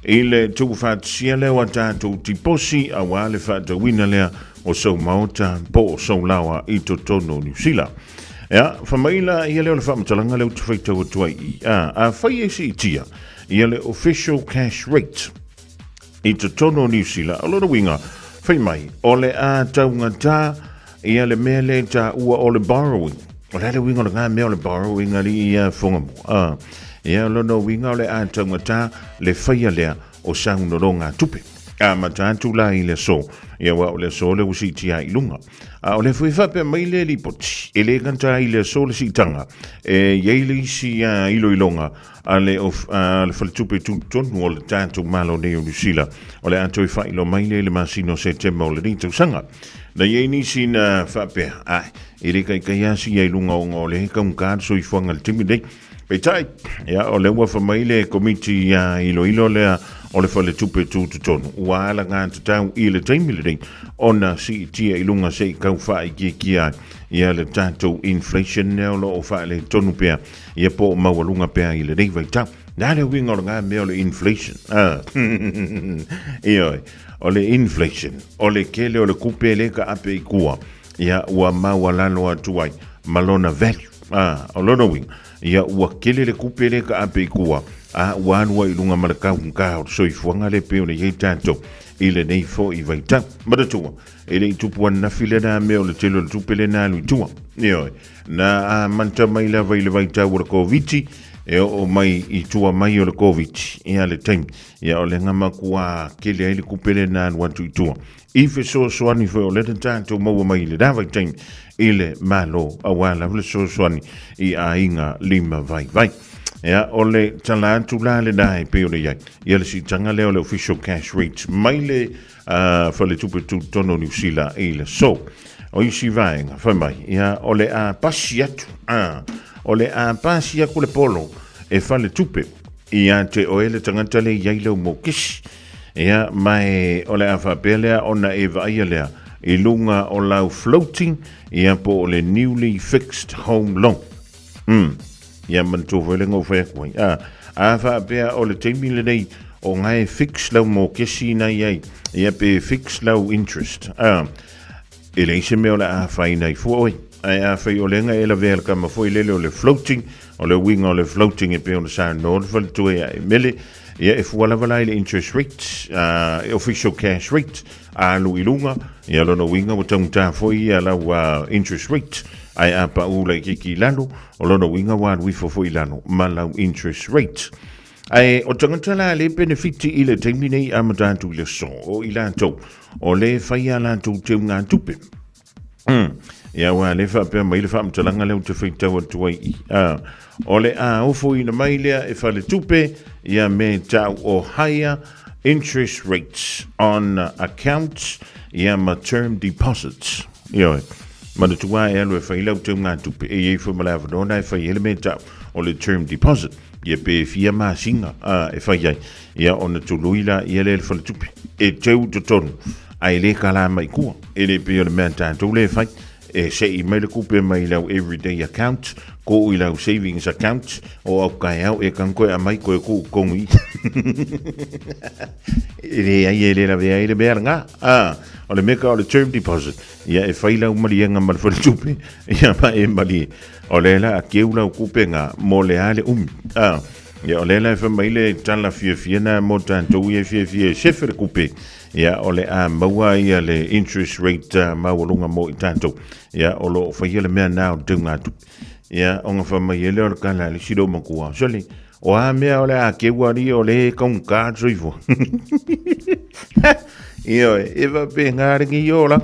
I le tuufaatasia lea o a tatou tiposi, auā le faatauina lea o sou maota po o sou laoa i totonu o Niu Sila. Ia, whamaila ia lea o le whaamatalaga lea ou te faitau atu ai i. A, afai e siitia ia le official cash rate i totonu o Niu Sila, o lona uiga, fai mai, o le a taugata ia le mea lea i taua o le borrowing. O le a le uiga o le ngā mea o le borrowing alii ia fonga mo. A, ia lona uiga o le a taugata le whaia lea o saunoronga tupe. A mata atu la i le aso, ia wa o le aso le ua siitia i lunga. A o le foi faapea mai le lipoti, e le gata ai le aso le siitaga, e iai le isi iloiloga a le, of, a le faletupe tutotonu o le tatou Malo nei o Niu Sila, o le a toe faailoa mai lea i le masina o Setema o lenei tausaga. Na iai nisi na faapea, ai, e le kaikai a sia i lunga o nga o le kaungata le soifuaga i le taimi nei. Peitai, ia, o lea ua fai mai le komiti ia iloilo lea o le faletupe tutotonu, ua ala ngā tatau i le taimi lenei ona siitia i lunga se i kau whaaikiekia ai ia le tatou inflation lea o lo o faaletonu pea ia po o maualuga pea i lenei vaitau. Nā le uiga o le ngā mea o le inflation. Ah. Ioe, o le inflation, o le kele o le kupe le ka ape i kua, ia ua maualalo atu ai ma lona value. Ah, o lona uiga, ia ua kele le kupe le ka ape i kua, a ua alu ai i lunga ma le kaugata o le soifuaga le pei ona i ai tatou i lenei foi vaitau. Manatua, e le i tupu ananafi lena mea o le tele o le tupe lena alu i tua. Ioe, na amata mai lava i le vaitau o le Koviti, e oo mai i tua mai o le Koviti, ia le taimi, ia o le makuā kele ai le kupe lena alu atu i tua. I fesoasoani foi o lena tatou maua mai i lena vaitaimi i le Malo auā lava le fesoasoani i aiga lima vaivai. Ia, o le tala atu la lena e pei ona i ai ia le siitaga lea o le official cash rate mai le Faletupe Tutotonu o Niu Sila i le aso. O isi vaega, fai mai, ia, o le a pasi atu, a, o le a pasi atu le polo e Faletupe ia te oe le tagata le i ai lau mokesi. Ia, ma e, o le a faapea lea ona e vaaia lea i luga o lau floating, ia po o le newly fixed home loan. Ia manatua foi le na ou fai atu ai. A, a faapea o le taimi lenei o nga e fix lau mokesi na i ai, ia pe fix lau interest. A, e leai se mea o le a afaina ai fua oe. Ae afai o lea na e lavea le kama foi lele o le floating, o le uiga o le floating e pei ona saunoa le faletua ia Emele, ia e fua lava la i le interest rate, official cash rate, a alu i luga, ia lona uiga ua taugata foi ia lau interest rate, ae a pau laitiiti i lalo, o lona uiga ua alu ifo foi i lalo ma lau interest rate. Ae o tagata la le penefiti i le taimi nei amata atu i le aso, o i latou o le fai a latou teugatupe. Ia aua le faapea mai le faamatalaga lea ou te faitau atu ai i. O le a ofoina mai lea e faletupe ia me tau o higher interest rates on accounts ia ma term deposits. Ioe. Manatua e alu e fai lau teugatupe e i ai foi ma le avanoa na e fai ai le mea tau o le term deposit. Ia pe fia masina e fai ai, ia ona tului la ia lea i le faletupe. E teu i totonu, ae le kala mai kua. E le pei o le mea a tatou lea e fai, e sei mai le kupe mai lau everyday account, ko i lau savings account, o au kaeao e kang koe amai koe ku kongu i. E leai e le lavea ai le mea lena. O le mea ka o le term deposit, ia e fai lau maliega ma le faletupe, ia ma e malie. O lea la a keu lau kupe nga mo le a le umi. Ia o lea la e fai mai le tala fiafia na mo tatou ia e fiafia e sefe le kupe. Ia o le a maua ia le interest rate maualuga mo i tatou. Ia o lo o faia le mea na o le teugatupe. Ia ona fai mai ai lea o le tala a le isi loomatua, sole, o a mea o le a keu alii o le e taugata le soifua. Ioe, e faapena lenei ola.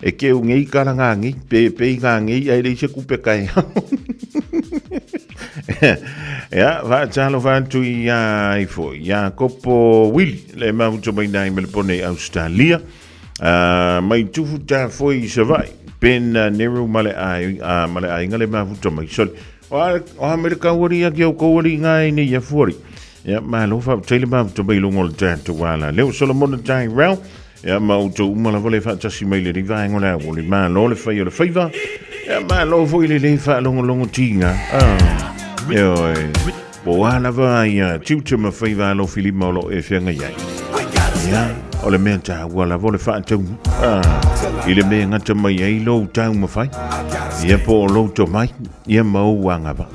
E keu nei kala ngā nei, pe pei ngā nei ai leai se kupe kai. Ia, faatalofa atu i a ifo, ia Kopo Willy, le mafuta mai nai Melepone i Australia. Mai tufu tā foi i Savai, Ben Nero ma le ai, ma le aiga le mafuta mai. Sorry. O a, o a me le kauari ia ki au kauari ngā i nei ia fuari. Ia, malo faafetai le mafuta mai lunga o le tātou ala. Leo Solomona Tai Rau, Ia, ma outou uma lava le faatasi mai lenei vaega o le aoauli. Malo le fai o le faiva. Ia, malo foi le le faalogologo tiga. Ah, ioe. Po o a lava ia tiute ma faiva alofilima o lo o e feagai ai. Ia, o le mea taua lava o le faataunu. Ah, i le mea e gata mai ai lou taumafai. Ia, po o lou tomai. Ia, ma ou agavaa.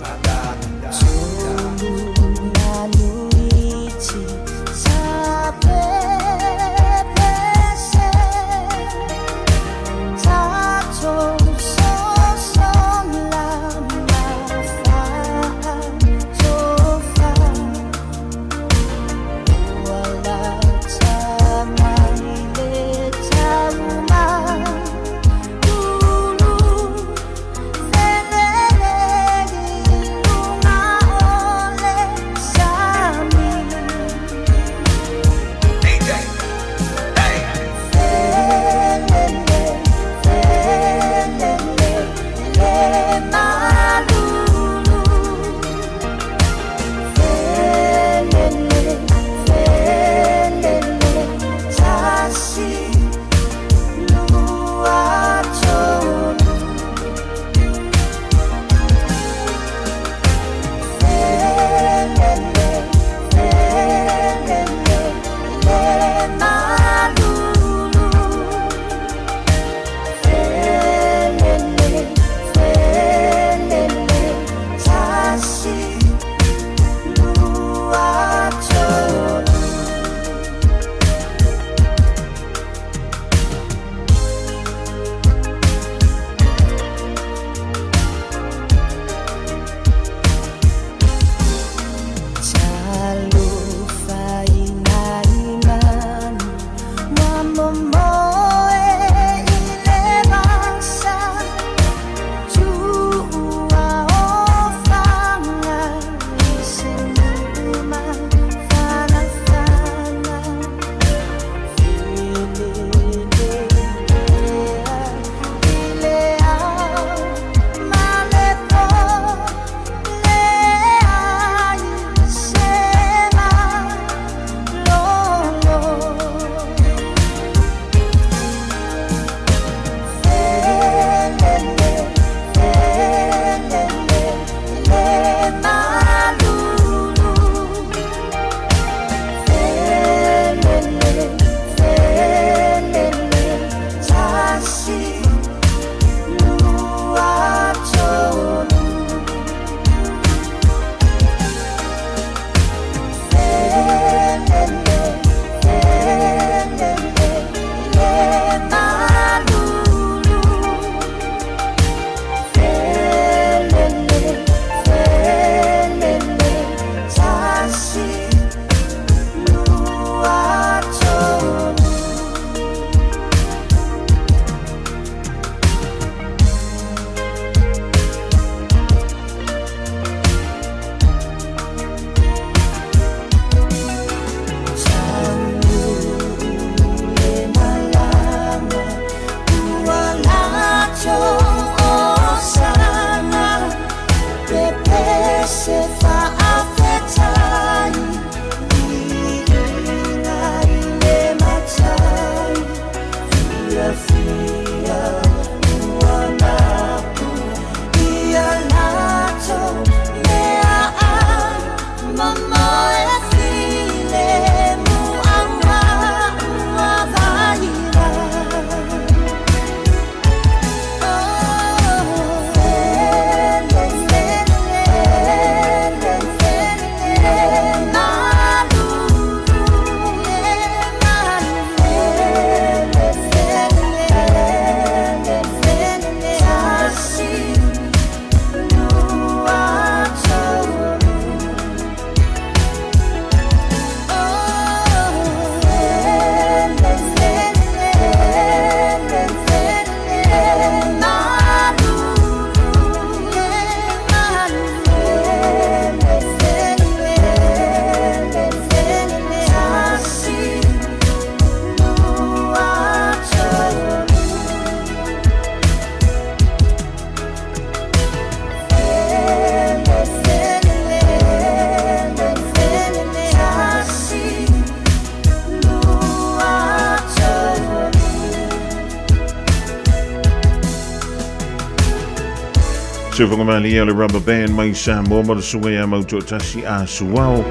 Siufagamālie o le Rubber Band mai Samoa ma le susuga ia Mautoatasi a Suao.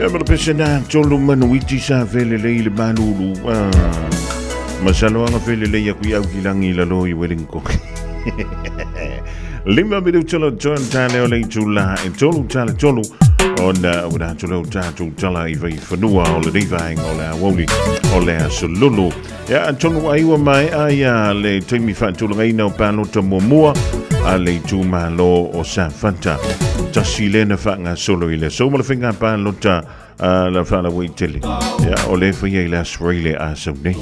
Ia ma le pese na tolu manuiti sa felelei le malulu. Ah. Masalo anga felelei aku i au ki langi i lalo i Wellington. Lima minuta lo turn tale o le itula e tolu tale tolu ona ua atu leo tatou tala i vai fanua o lenei vaega o le aoauli o le aso lulu. Ia, atonu ai ua maea ia le taimi faatulagaina o palota muamua a le itumalo o Safata. Tasi lea na faagasolo i le aso ma le faiga palota a la faalauaitele. Ia, o le faia i le Aso Faraile a sau nei.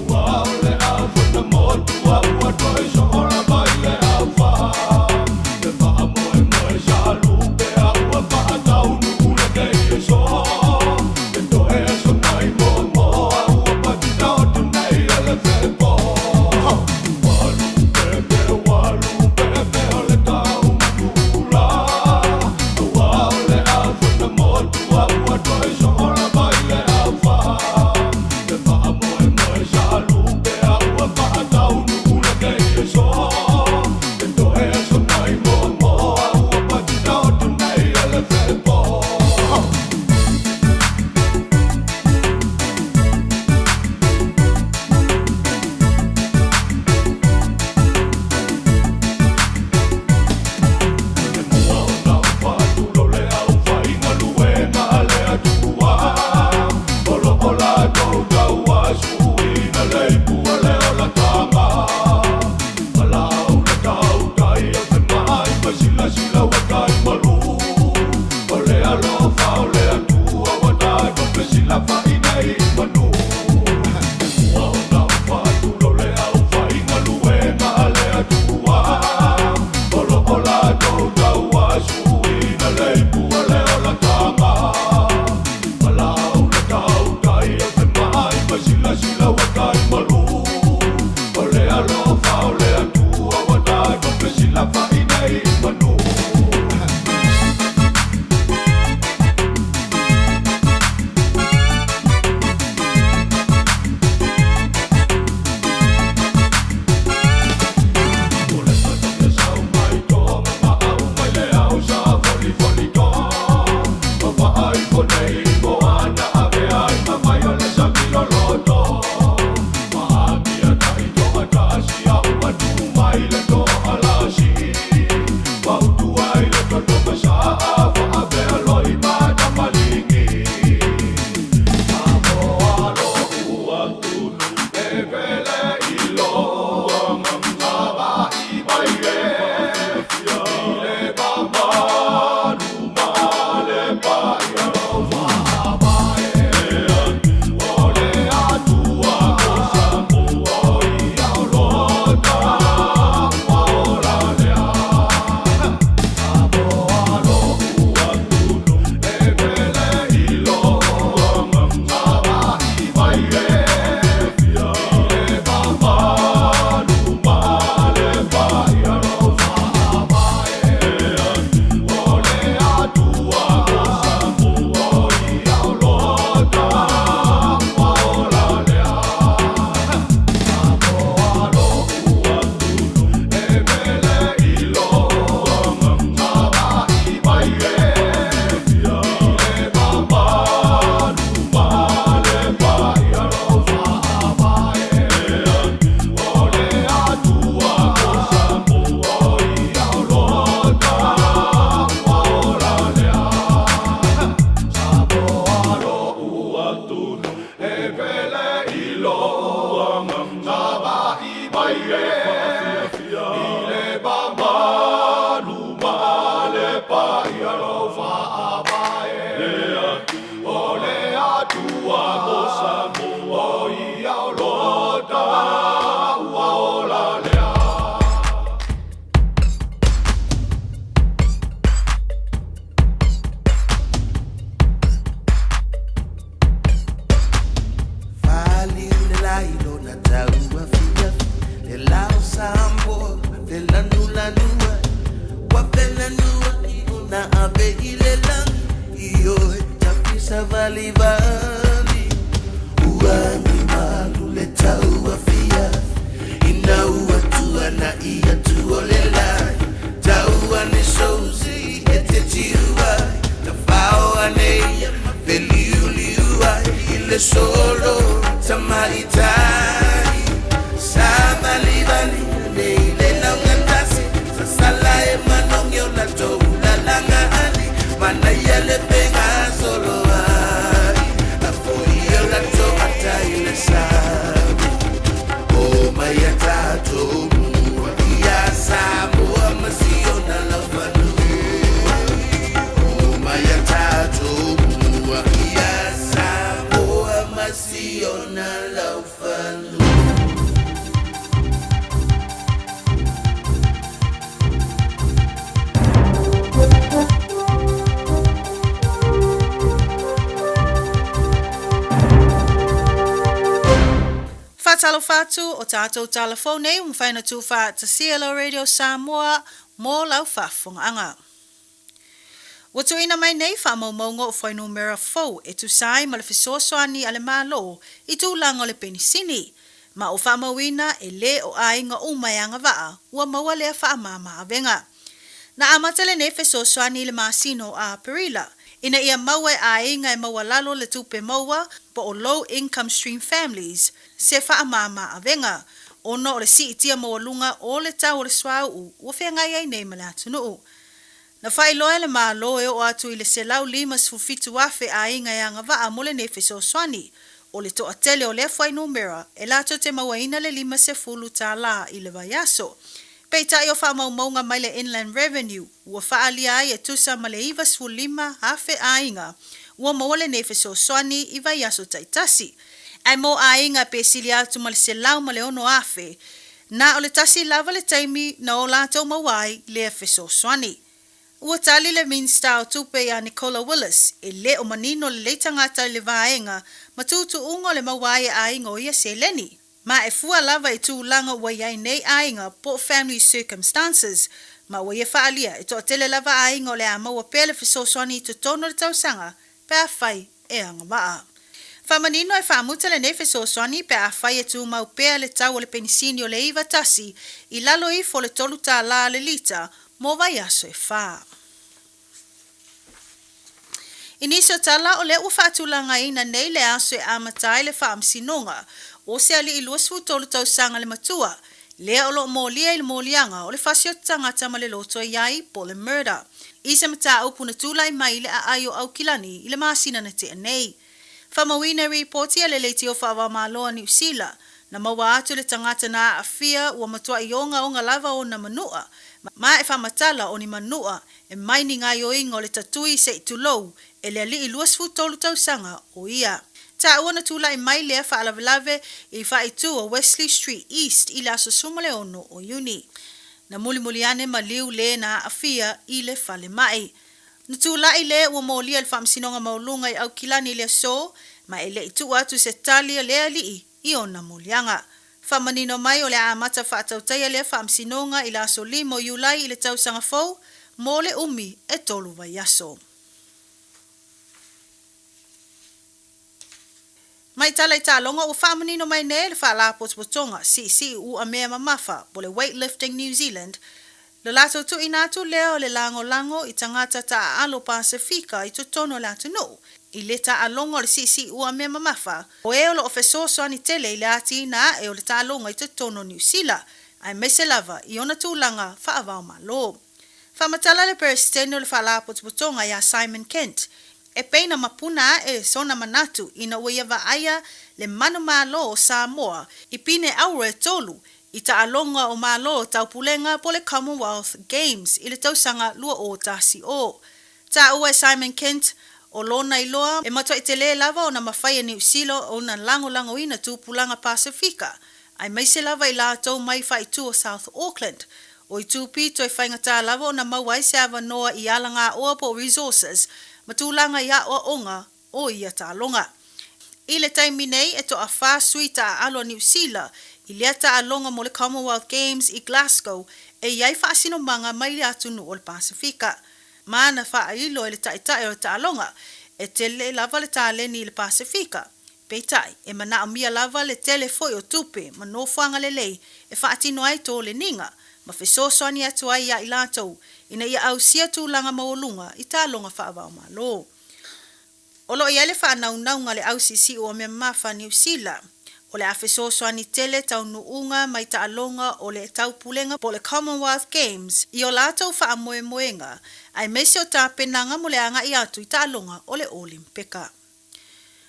solo tamaitai sa valivali nei le laugatasi sasala e manogi o latou lalaga ali manaia le pega solo ai afoi o latou ata i le sami o mai a tatou mua ia Samoa ma siona laufanua o mai a tatou mua ia Samoa ma siona laufanua. Faatalofa atu, o tatou tala fou nei ua mafai ona tuufaatasia lau Radio Samoa mo lau faafofogaaga. Ua tuuina mai nei faamaumauga o fuainumera fou e tusa ai ma le fesoasoani a le Malo i tulaga o le penisini, ma ua faamauina e lē o aiga uma e agavaa ua maua lea faamama-avega. Na amata lenei fesoasoani i le masina o Aperila, ina ia maua e aiga e maualalo le tupe maua po o low income stream families se faamama-avega, ona o le siitia maualuga o le tau o le suauu ua feagai ai nei ma le atunuu. Na faailoa e le Malo e oo atu i le 157,000 aiga e agavaa mo lenei fesoasoani. O le toatele o lea fuainumera e latou te mauaina le $50 i le vaiaso. Peitai o faamaumauga mai le Inland Revenue ua faaalia ai e tusa ma le 95,000 aiga ua maua lenei fesoasoani i vaiaso taitasi. Ae mo aiga pe sili atu ma le 106,000, Na o le tasi lava le taimi na o latou maua ai lea fesoasoani. Ua tali le Minisita o Tupe ia Nicola Willis, e le o manino lelei tagata i le vaega ma tuutuuga o le maua ai e aiga o ia seleni. Ma e fua lava i tulaga ua i ai nei aiga po o family circumstances, ma ua ia faaalia e toatele lava aiga o le a maua pea le fesoasoani i totonu o le tausaga pe afai e agavaa. Faamanino e faamuta lenei fesoasoani pe afai e tumau pea le tau o le penisini o le 91 i lalo ifo o le $3 le lita mo vaiaso e fa. I nisi o tala, o lea ua faatulagaina nei le aso e amata ai le faamasinoga o se alii 23 tausaga le matua, lea o lo o molia i le moliaga o le fasioti tagata ma le loto i ai po o le murder, i se mataupu na tulai mai i le aai o Aukilani i le masina na tea nei. Faamauina i ripoti a le Leitio Faavaomalo a Niu Sila, na maua atu le tagata na aafia ua matuai ogaoga lava ona manua, ma e faamatala o ni manua e mai ni gaoioiga o le tatui se i tulou e le alii 23 tausaga o ia. Taua na tulai mai lea faalavelave i faaitu o Wesley Street East i le aso 16 o Iuni. Na mulimuli ane maliu le na aafia i le falemai. Na tulai le ua molia i le Faamasinoga Maualuga i Aukilani i le aso, ma e le i tuu atu se tali a le alii i ona moliaga. Faamanino mai o le a amata faatautaia lea faamasinoga i le aso 5 o Iulai i le tausaga fou mo le umi e tolu vaiaso. Mai tala i taaloga ua faamanino mai nei le Faalapotopotoga Siisii Uamea Mamafa po le Weightlifting New Zealand le latou tuuina atu lea o le lagolago i tagata taaalo Pasefika i totonu o le atunuu i le taaloga o le siisii uamea mamafa o e o lo o fesoasoani tele i le atiina ae o le taaloga i totonu o Niu Sila aemaise lava i ona tulaga faavaomalo. Faamatala le Peresetene o le Faalapotopotoga ia Simon Kent e pei na mapuna ae sona manatu ina ua ia vaaia le manumalo o Samoa i pine auro e tolu i taaloga o Malo o Taupulega po o le Commonwealth Games i le tausaga 2010. Taua e Simon Kent, o lona iloa, e matuai telē lava ona mafai e Niu Sila ona lagolagoina tupulaga Pasefika, aemaise lava i latou mai faaitu o South Auckland. O itu pito e faigata lava ona maua ai se avanoa i alagaoa po o resources ma tulaga i aoaoga o ia taaloga. I le taimi nei, e toafa sui taaalo a Niu Sila i lea taaloga mo le Commonwealth Games i Glasgow e i ai faasinomaga mai le atunuu o le Pasefika. Ma na faailo e le taitai o le taaloga, e tele lava le taleni i le Pasefika. Peitai, e manaomia lava le tele foi o tupe ma nofoaga lelei e faatino ai toleniga ma fesoasoani atu ai ia i latou ina ia ausia tulaga maualuga i taaloga faava-o-Malo. O lo o i ai le faanaunauga a le Au Siisii o Mea Mamafa a Niu Sila, o le a fesoasoani tele taunuuga mai taaloga o le Taupulega po o le Commonwealth Games i o latou faamoemoega, aemaise o tapenaga mo le agai atu i taaloga o le Olimpeka.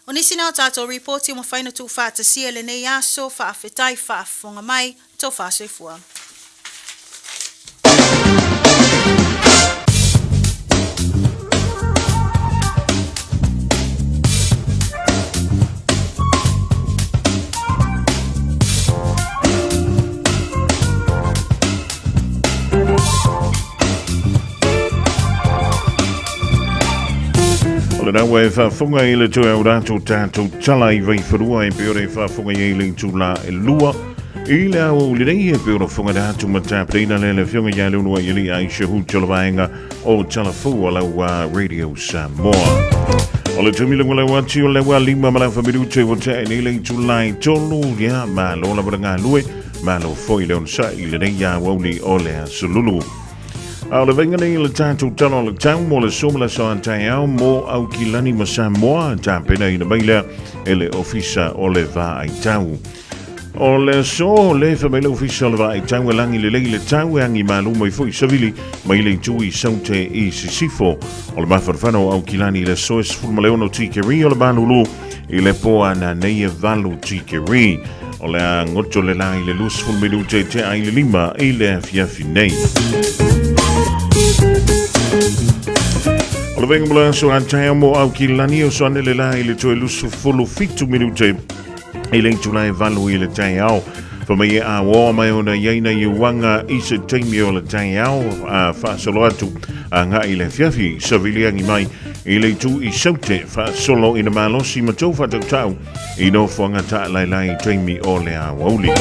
O nisi na o tatou ripoti ua mafai ona tuufaatasia i lenei aso, faafetai faafofoga mai, tofa soifua. O lena ua e faafofoga i le toe aura atu o tatou tala i Vaifanua e pei ona e faafofoga i ai le itula e 2 i le ao lenei e pei ona fofoga le atu ma tapenaina lea le afioga ia Leonua i alii Aisha Hu Tolovaega o Talafou o lau Radio Samoa. O le taimi lengo lau atu o lau 5 ma lau familutu e ua tea nei le itula e 3 ia malo lava le galue malo foi le onosai i lenei aoauli o le aso Lulu. A o le vaiga nei le tatou tala o le tau mo le aso ma le aso a taeao mo Aukilani ma Samoa tapenaina mai lea e le Ofisa o le Vaai Tau. O le aso le fa mai le Ofisa o le Vaai Tau e lagi lelei le tau e agi malu mai foi savili mai le itu i Saute i Sisifo. O le mafanafana o Aukilani i le aso e 16 tikeri o le malulu i le po ana nei e 8 tikeri. O le a goto le la i le 20 minute e tea i le 5 i le afiafi nei. O le venga mo le aso a taeao mo Aukilani o soane le la i le toe 27 minute i le itula e 8 i le taeao. Fa mai e a oa mai ona i aina i uanga i se taimi o le taeao a faasolo atu a ngā i le afiafi savili angi mai i le itu i saute faasolo ina malosi ma tou faatautau i nofoaga taalaelae i taimi o le aoauli.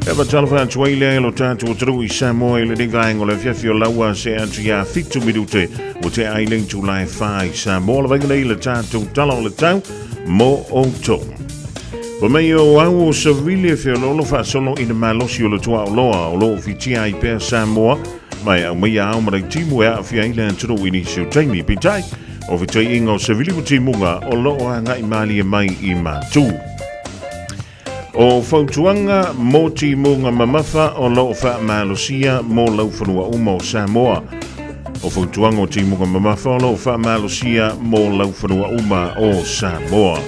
E faatalofa atu ai lea i lo tatou atunuu i Samoa i lenei vaega o le afiafi o laua se atu ia 7 minute ua tea ai le itula e 4 i Samoa. Le vaega nei le tatou tala o le tau mo outou. Fa mai o au o savili e feoloolo faasolo ina malosi o le tuaoloa o lo o fitia ai pea Samoa ma e aumaia ao ma timu e aafia ai le atunuu i nisi o taimi. Peitai, o fetaiiga o savili ma timuga o lo o agai malie mai i Matu. O fautuaga mo timuga mamafa o lo o faamalosia mo laufanua uma o Samoa. O fautuaga o timuga mamafa o lo o faamalosia mo laufanua uma o Samoa.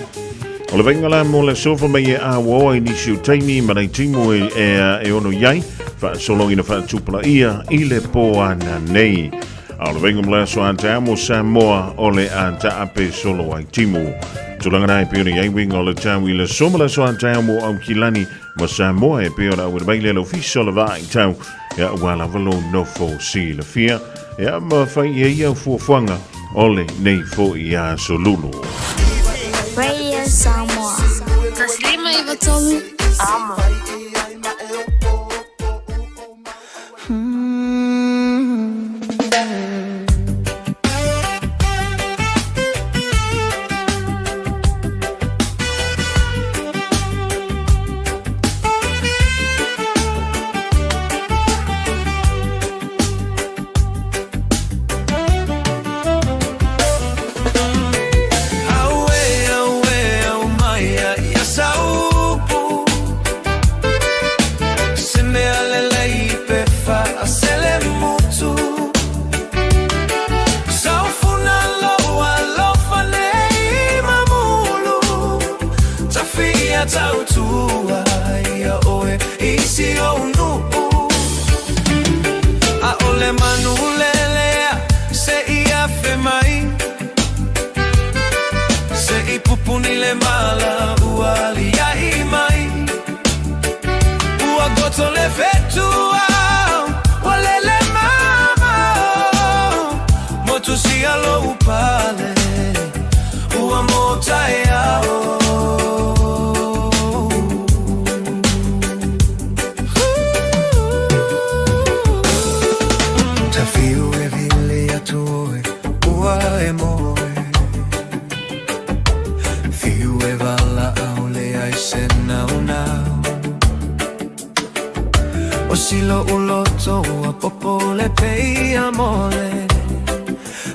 O le vaaiga la mo le aso fa mai e auaoa i nisi o taimi ma nai timu e, e, e ono i ai, faasolo ina faatupulaia i le po ana nei. A o le vaaiga mo le aso a taeao mo Samoa o le a taape solo ai timu. Tulaga na e pei ona i ai uiga o le tau i le aso ma le aso a taeao mo Aukilani ma Samoa e pei ona auina mai lea le ofisa o le vaai tau ia ua lava lou nofo silafia ia ma fai i ai au fuafuaga o lenei foi aso Lulu. Radio Samoa. Taslima i Tolu. Amo.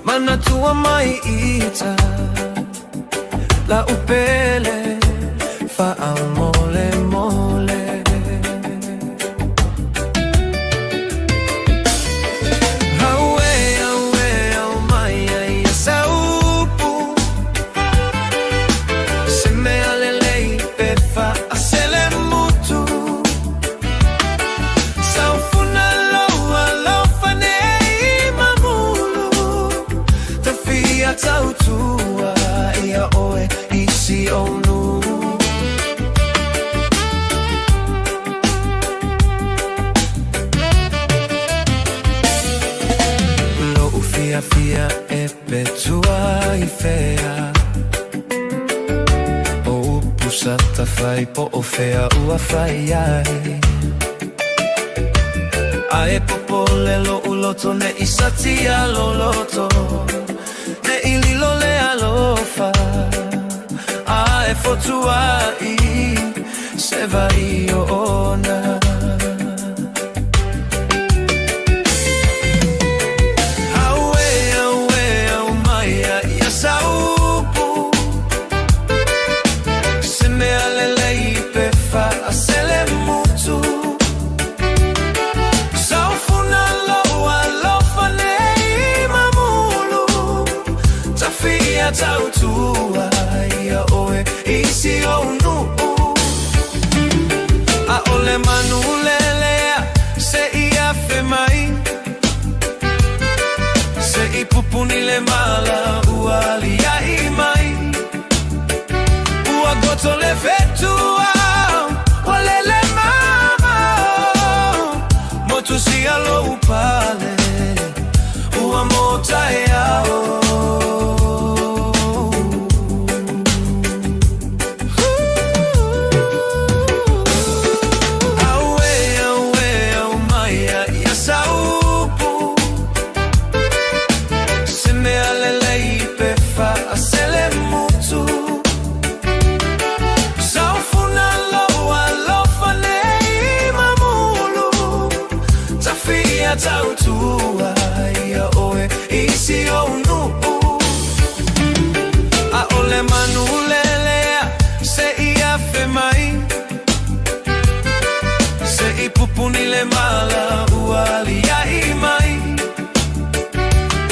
Manatua mai ita. La'u pele faamolemole. Auē, auē, aumai ai ia saupu Se mea lelei pe faaselemutu Saufuna lou alofa nei mamulu Ta fia tautua ia oe i si ou nuu. Lo'u fiafia e pe tua i fea O upu sa tafai po o fea ua fai ai Ae popole lo'u loto ne'i satia lou loto Ne'i lilo le alofa Ae fotua'i se vai ona. Auē, auē, aumai ia saupu Se mea lelei pe faaselemutu Saufuna lou alofa nei mamulu Ta fia tautua ia oe i si ou nuu A'ole manu lelea se i afe mai Se i pupuni le mala ua alia'i mai Ua goto le fetua ua lele mamao Motusia lou pale ua motaeao. Auē, auē, aumai ia saupu Se mea lelei pe faaselemutu Saufuna lou alofa nei mamulu Ta fia tautua ia oe i si ou nuu A'ole manu lelea se i afe mai Se i pupuni le mala ua alia'i mai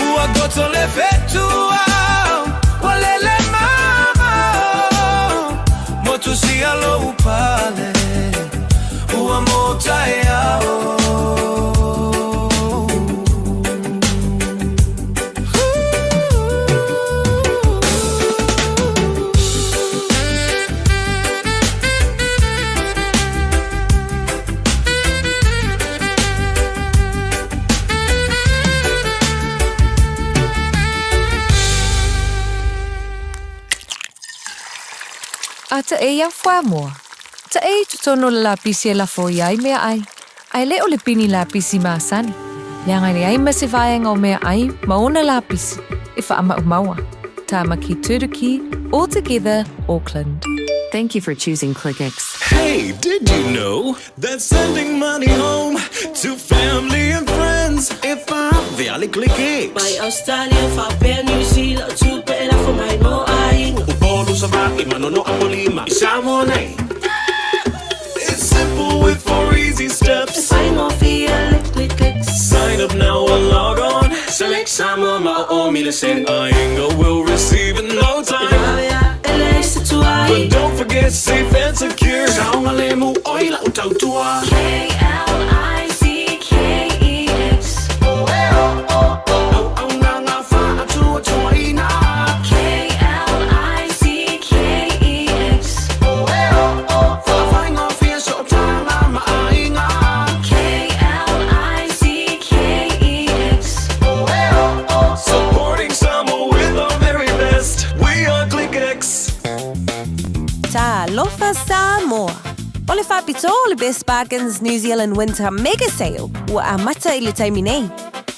Ua goto le fetua ua lele mamao Motusia lou pale ua motaeao. A ta e ia fuamoa. Ta e i totonu o le lapisi e lafo i ai meaai, a e le o le pini lapisi masani, leaga e leai ma se vaega o meaai ma ona lapisi e faamaumaua. Tamaki Turuki, All Together, Auckland. Thank you for choosing ClickX. Hey, did you know that sending money home to family and friends if I the ClickX? Mai Australia, faapea New Zealand, tupe e lafo mai mo aiga. Upolu Savai'i, Manono Apolima, i Samoa nei. It's simple with four easy steps. E faigofie le ClickX. Sign up now or log on. Select Samoa ma o o mile sen. Aiga will receive in no time. E vave ae leai se tuai. But don't forget safe and secure. Saogalemu oe la'u tautua. KLICKEX. Auaunaga faatuatuaina. KLICKEX. Faafaigofie sootaga ma aiga. KLICKEX. Supporting Samoa with our very best. We are ClickX. Talofa Samoa! O le faapitoa o le Best Bargains New Zealand Winter Mega Sale ua amata i le taimi nei.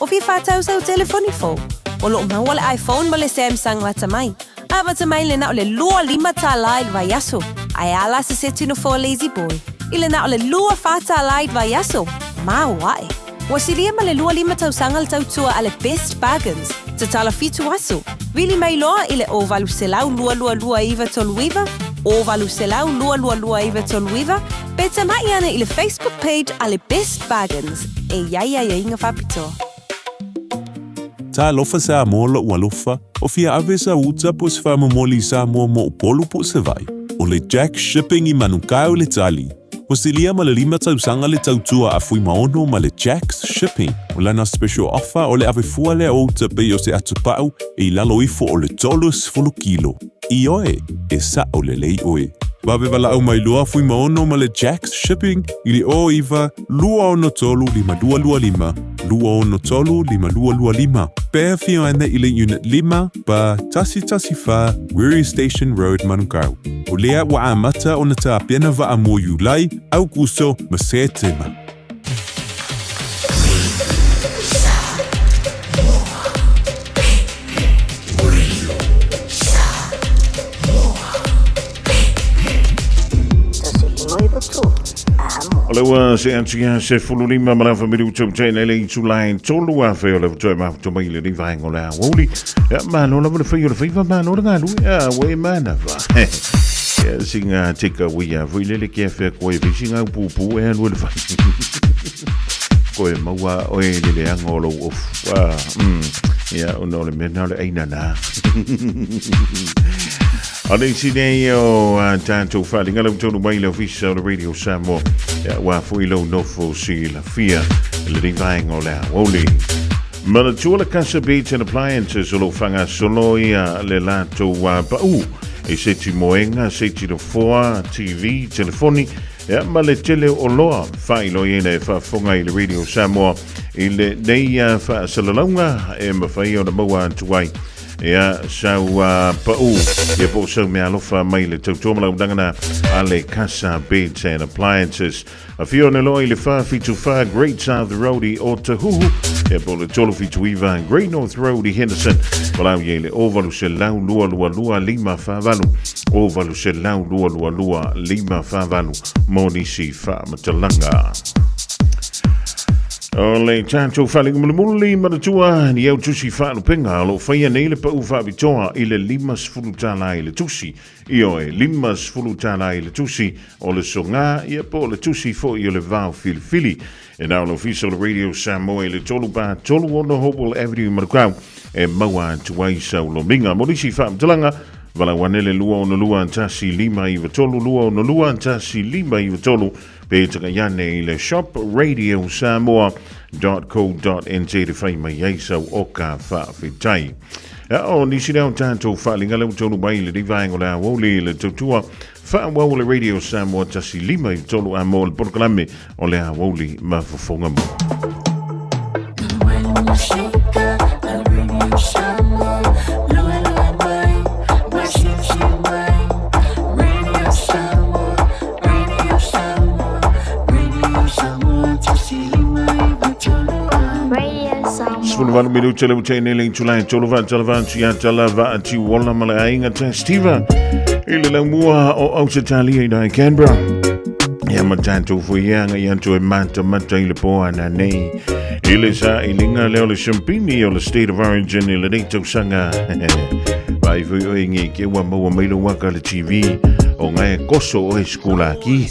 O fia faatau sau telefoni fou? O lo o maua le iPhone ma le Samsung lata mai. Amata mai le na o le 25 tālā i le vaiaso, ae a la se seti nofoa Lazy Boy i le na o le 24 tālā i le vaiaso. Maoae! Ua silia ma le 25 tausaga le tautua a le Best Bargains. Tatala 7 aso. Vili mai loa i le 0800 222 939, 0800 222 939, pe tana'i ane i le Facebook page a le Best Bargains e i ai aiaiga faapitoa. Talofa Samoa lo'u alofa, o fia ave sa uta po o se faamomoli i Samoa mo Upolu po o Savaii. O le Jack Shipping i Manukau le tali. Ua silia ma le 5 tausaga le tautua a Fuimaono ma le Jack's Shipping. O lana special offer o le ave fua lea o uta pei o se atupa'u e i lalo ifo o le 30 kilo. Ioe, e sa'o lelei oe. Vave valaau mai loa Fuimaono ma le Jack's Shipping i le 09 263 5225, 263 5225. Pe afio ane i le Unit 5, pa 114 Wiri Station Road, Manukau. O lea ua amata ona tapena vaa mo Iulai, Aukuso ma Setema. O le ua se atu ia se 15 ma le afa minutu o tēnei le itula e 3,000 o le toe mafuta mai le vaenga o le aoauli. Ia, malo lava le whai o le whaiva, malo le ngā lui, a ue mana fa. Ia, singa teka ui a fui lele kia whea koe whisi ngā upu e alu le whai. Koe maua oe le leanga o lou ofu. Ah, Ia, ona o le mea na o le aina nā. O le isi nei o tātou whalinga lau tonu mai le ofisa o le Radio Samoa. Ia, wā fui lau nofo si la fia le ni vaenga o le aoauli. Manatua le Casa Beach and Appliances o lo whanga solo ia le latou pau i seti moenga, seti nofoa, TV, telefoni, ia ma le tele o loa whailo i ena e whaafonga i le Radio Samoa i le nei whaasalalauga e mawhai o na maua atu ai. Ia, sau pau, ia po sau mea alofa mai le tautua ma launangana a le Casa Beds and Appliances. A fio ne loa i le 474 Great South Road i Otahuhu, ia po le 379 Great North Road i Henderson. Walau ia i le 0 se lau lua lua lua lima whavalu, 0 se lau lua lua lua lima whavalu, mo nisi whaamatalanga. O le tatou faaliga mulimuli manatua ni au tusi faalupega o loo faia nei le pa'u faapitoa i le 50 tala i le tusi. Ioe, 50 tala i le tusi o le sogā, ia po o le tusi fo'i o le vao filifili. E na o le ofisa o le Radio Samoa i le 3 pa 3 ono Hopewell Avenue i Manukau e maua atu ai sau lomiga. Mo nisi faamatalaga, valaau ane le 262 1 5 9 3 262 1 5 9 3 Pe takai ane i le shop radiosamoa.co.nz e whai mai ai sau o ka whaawhitai. Ia, o nisi lea o tātou whaalinga leo tonu mai le rivaengo le aoauli le tautua whaawau o le Radio Samoa 1 5 i 3 a mō le polokalame o le aoauli ma fofoga mo. 18 minuta le utene le itula e tolu vaatalavantu ia tala vaati ola ma le aiga Tastiva i le laumua o Ausetalia i nai Canberra. Ia ma tatou fuiaga ia atu e matamata i le po ana nei. I le sa i linga leo le champini o le State of Origin i le nei tausaga. Vai fui oe nge ke ua maua mai lo waka le TV o ngai koso o e skula ki.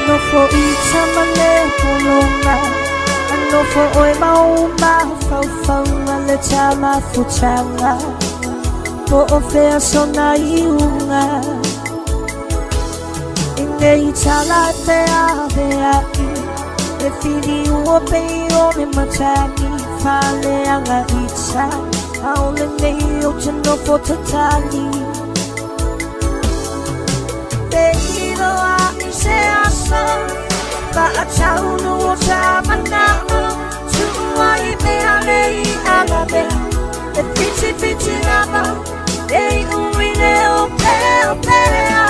Nofo i tama le polonga, a nofo oe mau mafaufauga le tamafutaga po o fea sona iuga. I nei tala e feaveaʻi e filiu o pei o le matagi faleaga ita ao lenei o te nofo tatali. Te iloa i se aso faataunu o ta manao tuua i mea nei ala mea e whitiwhiti lava e ui leo peo pea.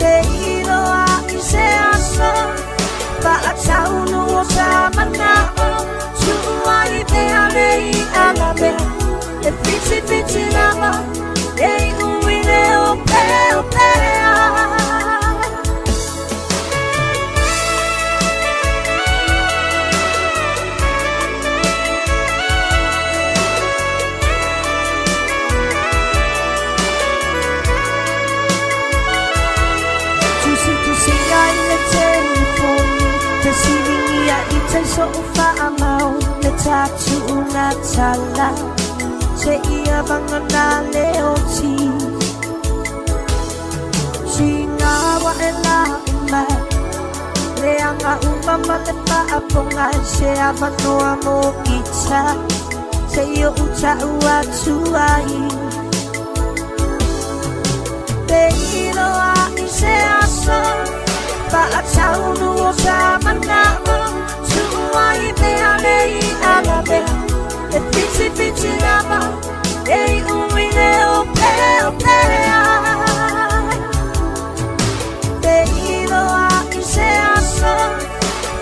Te iloa i se aso faataunu o ta manao tuua i mea nei ala mea e whitiwhiti lava e ui leo peo pea. Tusitusiga i le telefoni, fesiligia i tai so'u fa'amau le tatu'uga tala se ia vagana le oti. Siga wa e la'i mai le aga uma ma le fa'apoga se avanoa mo ita se i o'u ta'u atu ai. Te iloa i se aso fa'ataunu o sa mana'o tuua i mea nei ala mea e whitiwhiti lava e ui leo peo pea. Te iloa i se aso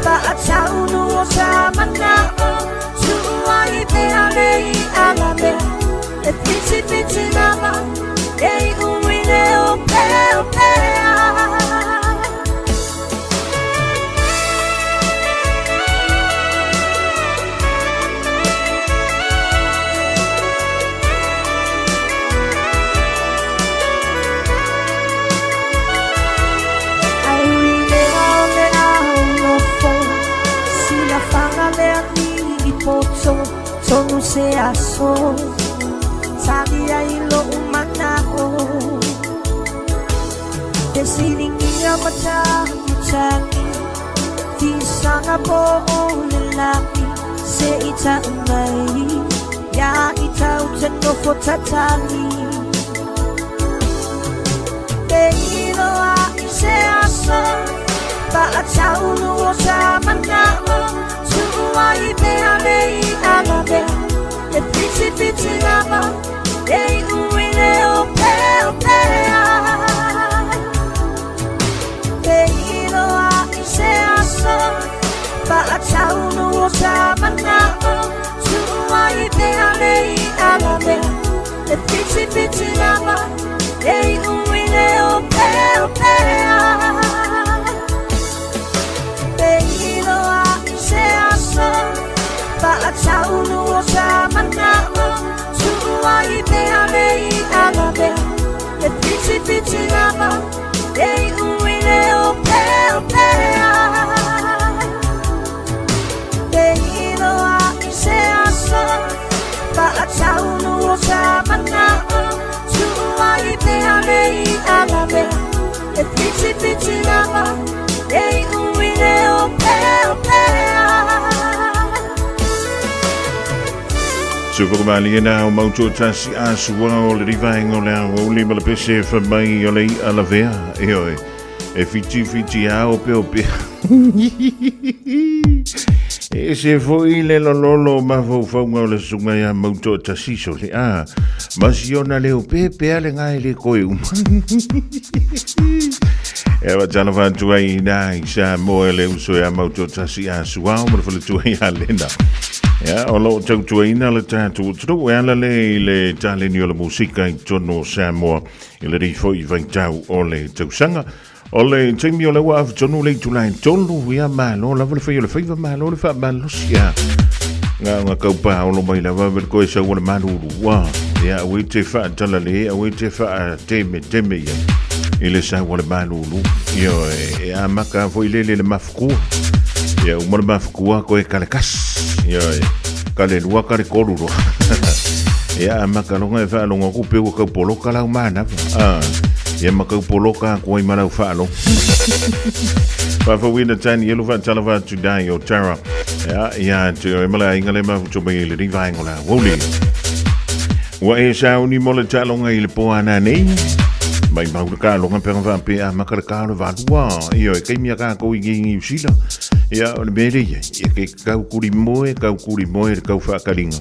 fa'ataunu o sa mana'o tuua i mea nei ala mea e whitiwhiti lava e ui leo peo pea. se aso Tali ai lo'u mana'o Fesiligia matagitagi Fisaga po o le lagi Se'i ta'u mai Ia i tau te nofo tatali Feiloa'i se aso Fa'ataulu o sa mana'o Tu'u ai pea le i'a lavea E pitipiti lava E i'u i le opeopea Feiloa'i se aso Fa'ataulu o sa mana'o Tu'u ai pea le i'a lavea E pitipiti lava E i'u i le opeopea Feiloa'i se aso Fa'ataulu o sa mana'o Tu'u ai pea le i'a lavea E pitipiti lava E i'u i le opeopea Feiloa'i se aso Fa'ataulu o sa mana'o Tu'u ai pea le i'a lavea E pitipiti lava E i'u i le opeopea Sufoka malie na o mautu tasi a sua o le rivaenga o le aoauli ma le pese fa mai o le i'a lavea. E oe, e whiti whiti a o peo pea. E se foi le lololo o mafaufauga o le susuga ia Mautoatasiso le a ma siona leo pe pea le ngae le koe uma. E wa tala whātua i nā i sa moe le uso ia Mautoatasi a suao ma le faletua ia Lena. Ia, o loo tautuaina le tātou atunuu e ala le i le taleni o le musika i totonu o Samoa i le rifo i vaitau o le tausaga. O le taimi o le ua afe tonu le itula e tolu, ia malo lava le whai o le whaiva malo le wha malosi ia. Ngā ngā kaupa olo mai lava vele koe sau o le malulu. Ua, ia awe te wha tala le, awe te wha teme teme ia. I le sau o le malulu. Ia e, e a maka foi lele le mafukua. Ia uma le mafukua koe kale kas. Ia e, kale lua kale kolu roa. Ia a maka longa e wha longa ku peu kau poloka lau mana. Ah, ia ma kau poloka ko ai marau whaalo. Whawhawina tani elu wha tala wha tu dai o Tara. Ia, ia te o emala inga le mahu to mai le riva ingo la woli. Ua e sa uni mo le talonga i le poana nei. Mai mau le ka longa pera wha pe a makara ka le valua. Ia e keimia ka ko i ngi usila. Ia o le mele ia. Ia ke Kau kuri moe, kau kuri moe, le kau whaakaringa.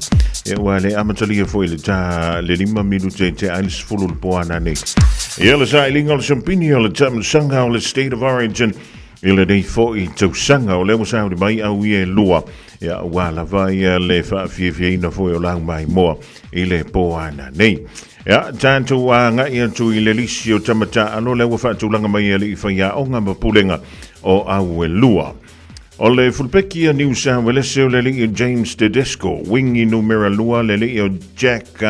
E ua le amatalia foi le tā le lima minute te ai le sefulu le poana nei. Ia le sailiga o le sampini o le tamasaga o le State of Origin i lenei foi tausaga o lea ua sauni mai au ia e lua. Ia ua lava ia le whaafiafiaina foi o lau mai moa i le poana nei. Ia, tātou agai atu i le lisi o tamata alo lea ua whaatulanga mai e le i whaiaonga ma pulenga o au e lua. O le fulupeki a New South Wales o le alii o James Tedesco, wingi numera lua le alii o Jack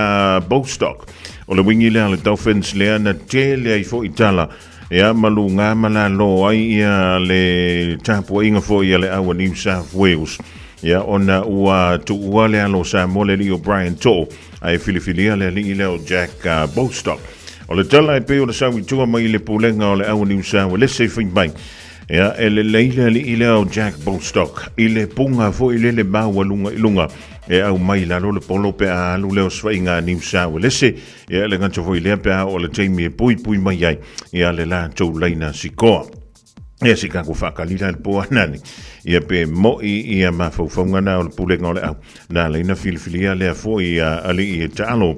Bostock. O le wingi lea le Dolphins lea na tele ai foi tala ia malu ngā ma la lo ai ia le tapuaiga foi a le au a New South Wales. Ia ona ua tuua le alo Samoa le alii o Brian To'o ae filifilia le alii lea o Jack Bostock. O le tala e pei o le sau i tua mai le pulega o le au a New South Wales e fai mai. Ia, e lelei le alii lea o Jack Bostock i le punga foi lele maualuga i luga e au mai lalo le polo pe a alu lea o sefaiga a New South Walese, ia le gata foi lea pe a oo le taimi e puipui mai ai ia le latou laina sikoa. Ia si kako whaakalila le po anani. Ia pe moi ia mafaufauga na o le pulega o le au. Na leina filifilia lea foi a alii e taalo.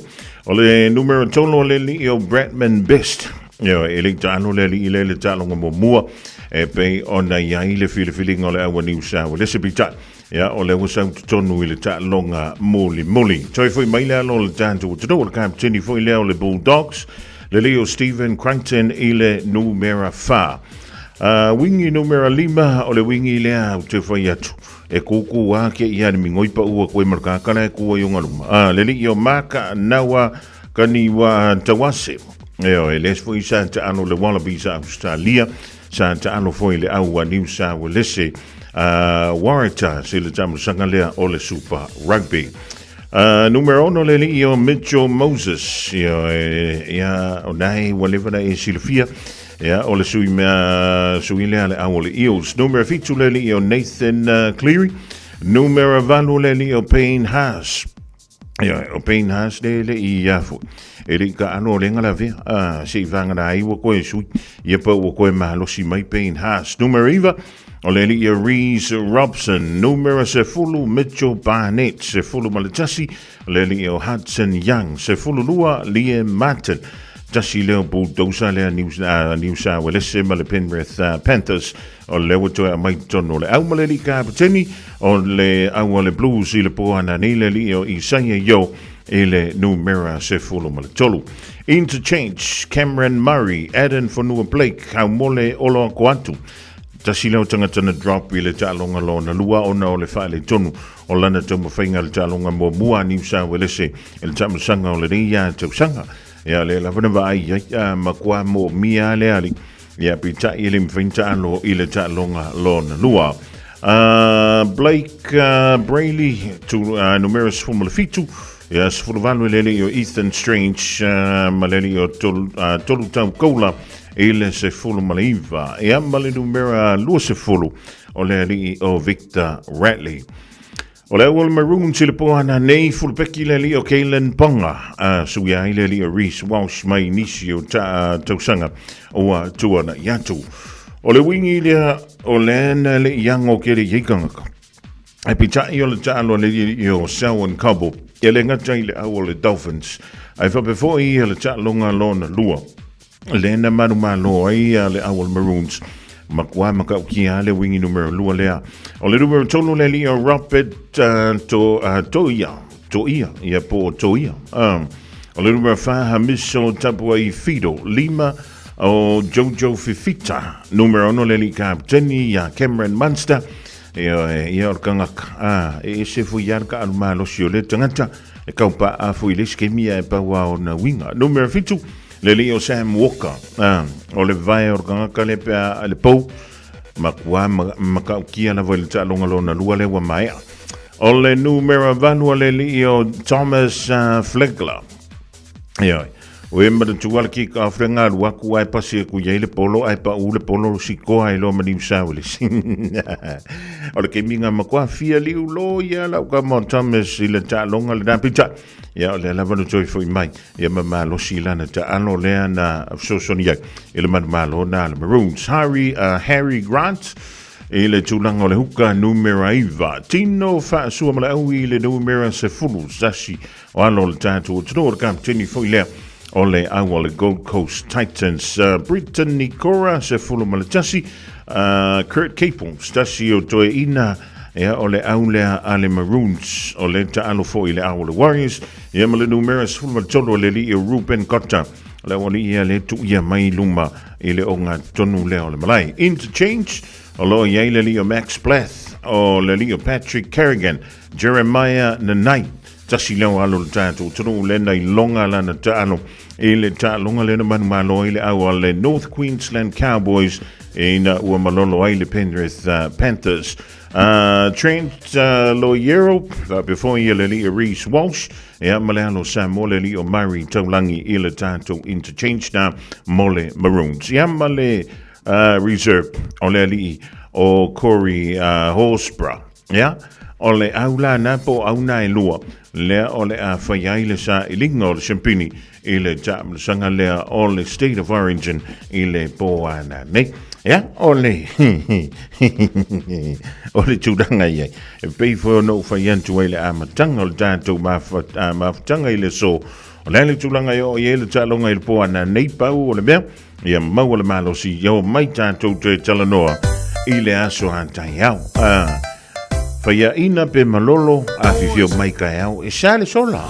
O le numero tolo o le alii o Bradman Best. Ia, e le i taalo le alii lea i le taaloga muamua e pei ona i ai le filifiliga o le au a New South Wales peitai. Ia, o lea ua sau totonu i le taaloga mulimuli. Toe foi mai le alo o le tatou atunuu, o le kapeteni foi lea o le Bulldogs, le alii o Stephen Crichton i le numera 4. Wingi numera 5, o le wingi lea ou te fai atu. E kūkū ake ia le migoi paua koe ma le kakala e kua i o ngaluma. Le alii o Maka Nawa Kaniwa Tawase. Ioe, e le foi sa taalo le Wallabies a Australia, sa taalo foi le au a New South Wales, a Waratahs i le taamilosaga lea o le Super Rugby. Numero 6 le alii o Mitchell Moses, ia, ia o nai ua leva na e silafia, ia, o le sui mea, sui lea le au o le Eels. Numero 7 le alii o Nathan Cleary, numero 8 le alii o Payne Haas. Ia, o Payne Haas le le i ia fo. E le i ka alo o lenga la vea, se i vanga na ai ua koe sui, ia pa ua koe malosi mai Payne Haas. Numero 9, o le alii o Reece Robson. Numero 10, Mitchell Barnett. 11, o le alii o Hudson Young. 12, Liam Martin. Tasi leo bulldozer lea New South Wales ma le Penrith Panthers. O le ua toe aumai totonu o le au ma le alii kapeteni o le au o le Blues i le po ana nei le alii o Isaia Yeo i le numera 13. Interchange, Cameron Murray, Aden Fonua Blake, Haumole Oloakoatu. Tasi lea o tagata na drop i le taaloga lona lua ona o le faaletonu o lana taumafaiga i le taaloga muamua a Niu Sa Uelese i le taamilosaga o lenei tausaga. Ia, lea lava na vaai ai, a matua moomia lava le alii. Ia, peitai e le mafai ona taalo i le taaloga lona lua. Blake Brailey, tu, numera 17, ia, 18 i le alii o Ethan Strange, ma le alii o Tolu Tau Koula i le 19, ia, ma le numera 20 o le alii o Victor Ratley. O le au o le Maroons i le po ana nei fulupeki le alii o Kalen Ponga, a suia ai le alii o Reece Walsh mai nisi o tausaga ua tuanai atu. O le wingi lea o lena le iango ke le iei kangaka. Ai peitai o le taalo a le alii o Selwyn Cobbo, e le gata i le au o le Dolphins, ai faapea foi le taaloga lona lua. Lena manumalo ai a le au o le Maroons. Matua matautia le wingi numero 2 lea. O le numero 3 le alii o Robert Toia. Toia, ia po o Toia. O le numero 4 Hamiso Tapuai Fido. 5 o Jojo Fifita. Numero 6 le alii kapteni ia Cameron Munster. Ia, ia o le kangaka. E ese foi ia le ka alu malosi o le tagata. E kaupa a foi le isi kemi e pau a ona winga. Numero 7 Le alii o Sam Walker, o le vae o le kangaka le pea a le pou, matua matautia lava i le taaloga lona lua lea ua maea. O le numera 8 a le alii o Thomas Flegler. Ia, o e manatua le kick off le galu aku ae pasi aku iai le polo ae pau le polo sikoa ai loa ma Niu Sa Uelese. O le kemiga matua fia liu lo ia lau kama o Thomas i le taaloga lena peitai. Ia, o lea lava na toe foi mai, ia ma malosi lana taalo lea na fesoasoani ai i le manumalo na le Maroons. Harry Grant i le tulaga o le huka numera 9. Tino Faasua Malaui i le numera 10, sasi o alo o le tatou atunuu, o le kapeteni foi lea o le au o le Gold Coast Titans. Britton Nikora, 11, Kurt Capel, sasi o Toeina, Ia, o le au lea a le Maroons, o le taalo foi i le au o le Warriors, ia ma le numera 13 o le alii o Ruben Cotta, o le aualii ia le tuuia mai i luma i le ogatotonu lea o le malae. Interchange, o lo o i ai le alii o Max Plath, o le alii o Patrick Carrigan, Jeremiah Nanai, tasi lea o alo o le tatou atunuu lena i loga lana taalo i le taaloga lea na manumalo ai le au a le North Queensland Cowboys ina ua malolo ai le Penrith Panthers. Trent Loiero, faapea foi le alii Reece Walsh, ia ma le alo Samoa le alii o Murray Taulangi i le tatou interchange na mo le Maroons. Ia ma le reserve o le alii o Corey Horsburgh. Ia, o le au la na po o au na e lua, lea o le a fai ai le sailiga o le siampini i le taamilosaga lea o le State of Origin i le po ana nei. Ia, o le o le tulaga i ai. E pei foi ona ou fai atu ai le amataga o le tatou mafutaga i le aso, o le a le tulaga e oo i ai le taaloga i le po ana nei, pau o le mea, Ia maua le malosi, ia o mai tātou toe talanoa i le aso a taeao. Faiaina pe malolo, afifio mai kaeao, e sa le sola.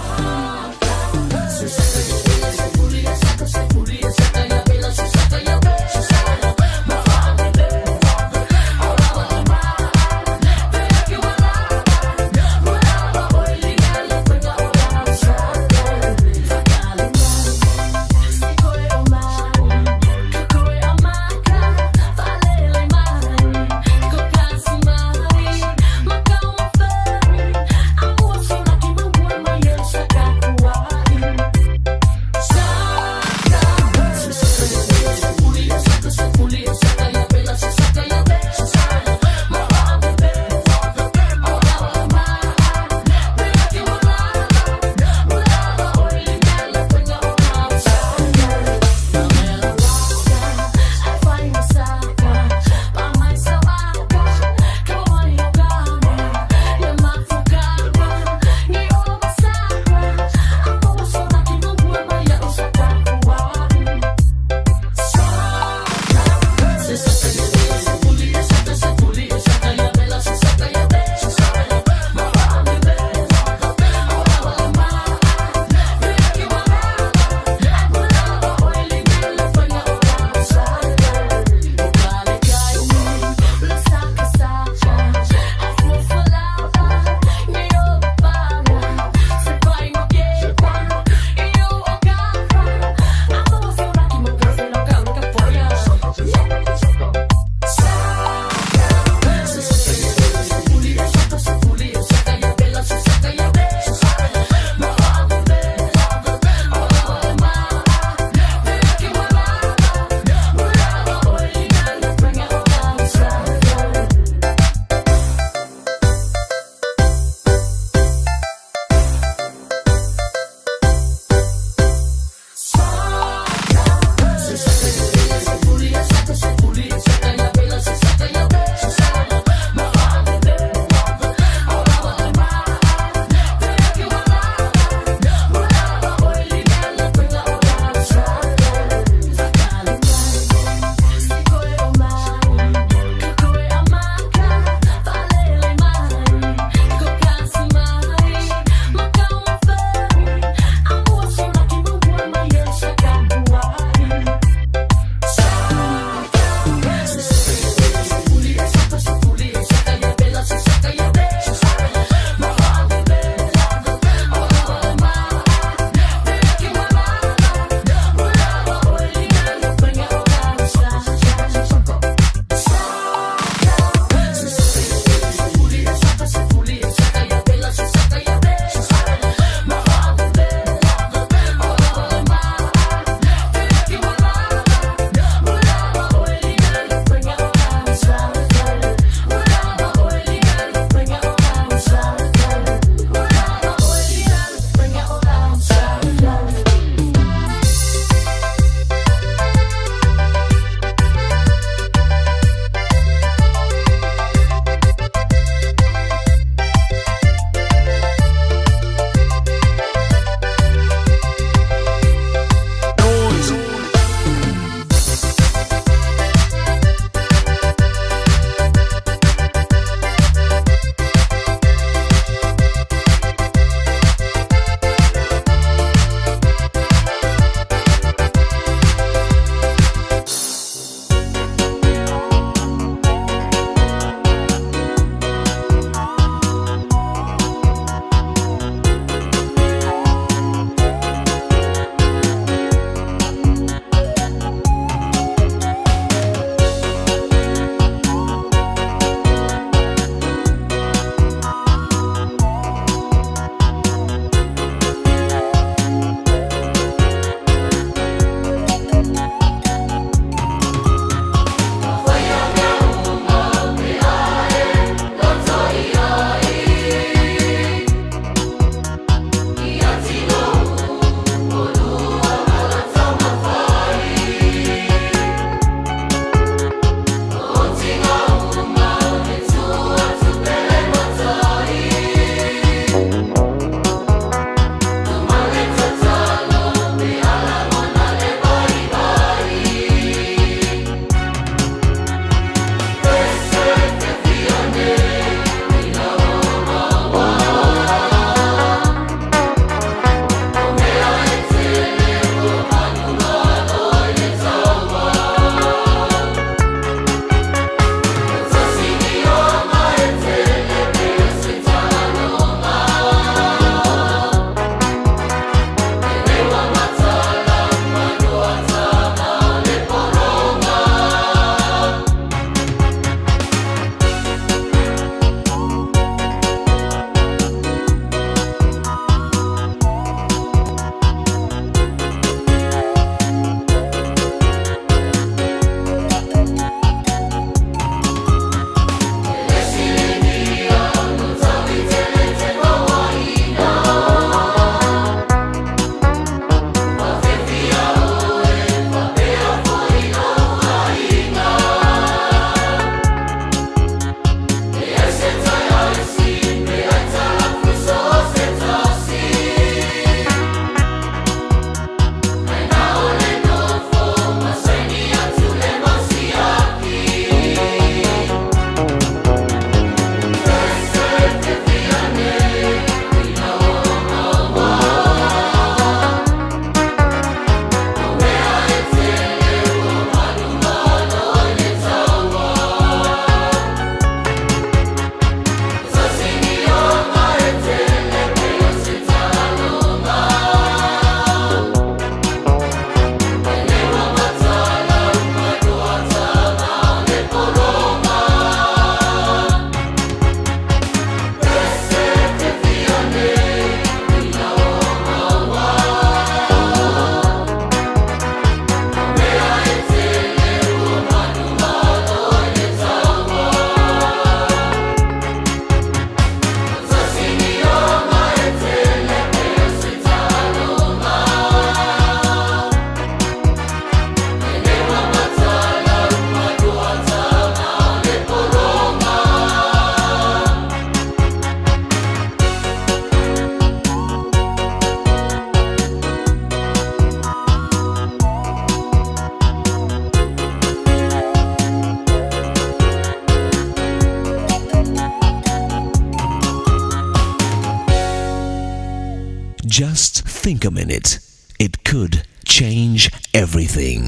Just think a minute. It could change everything.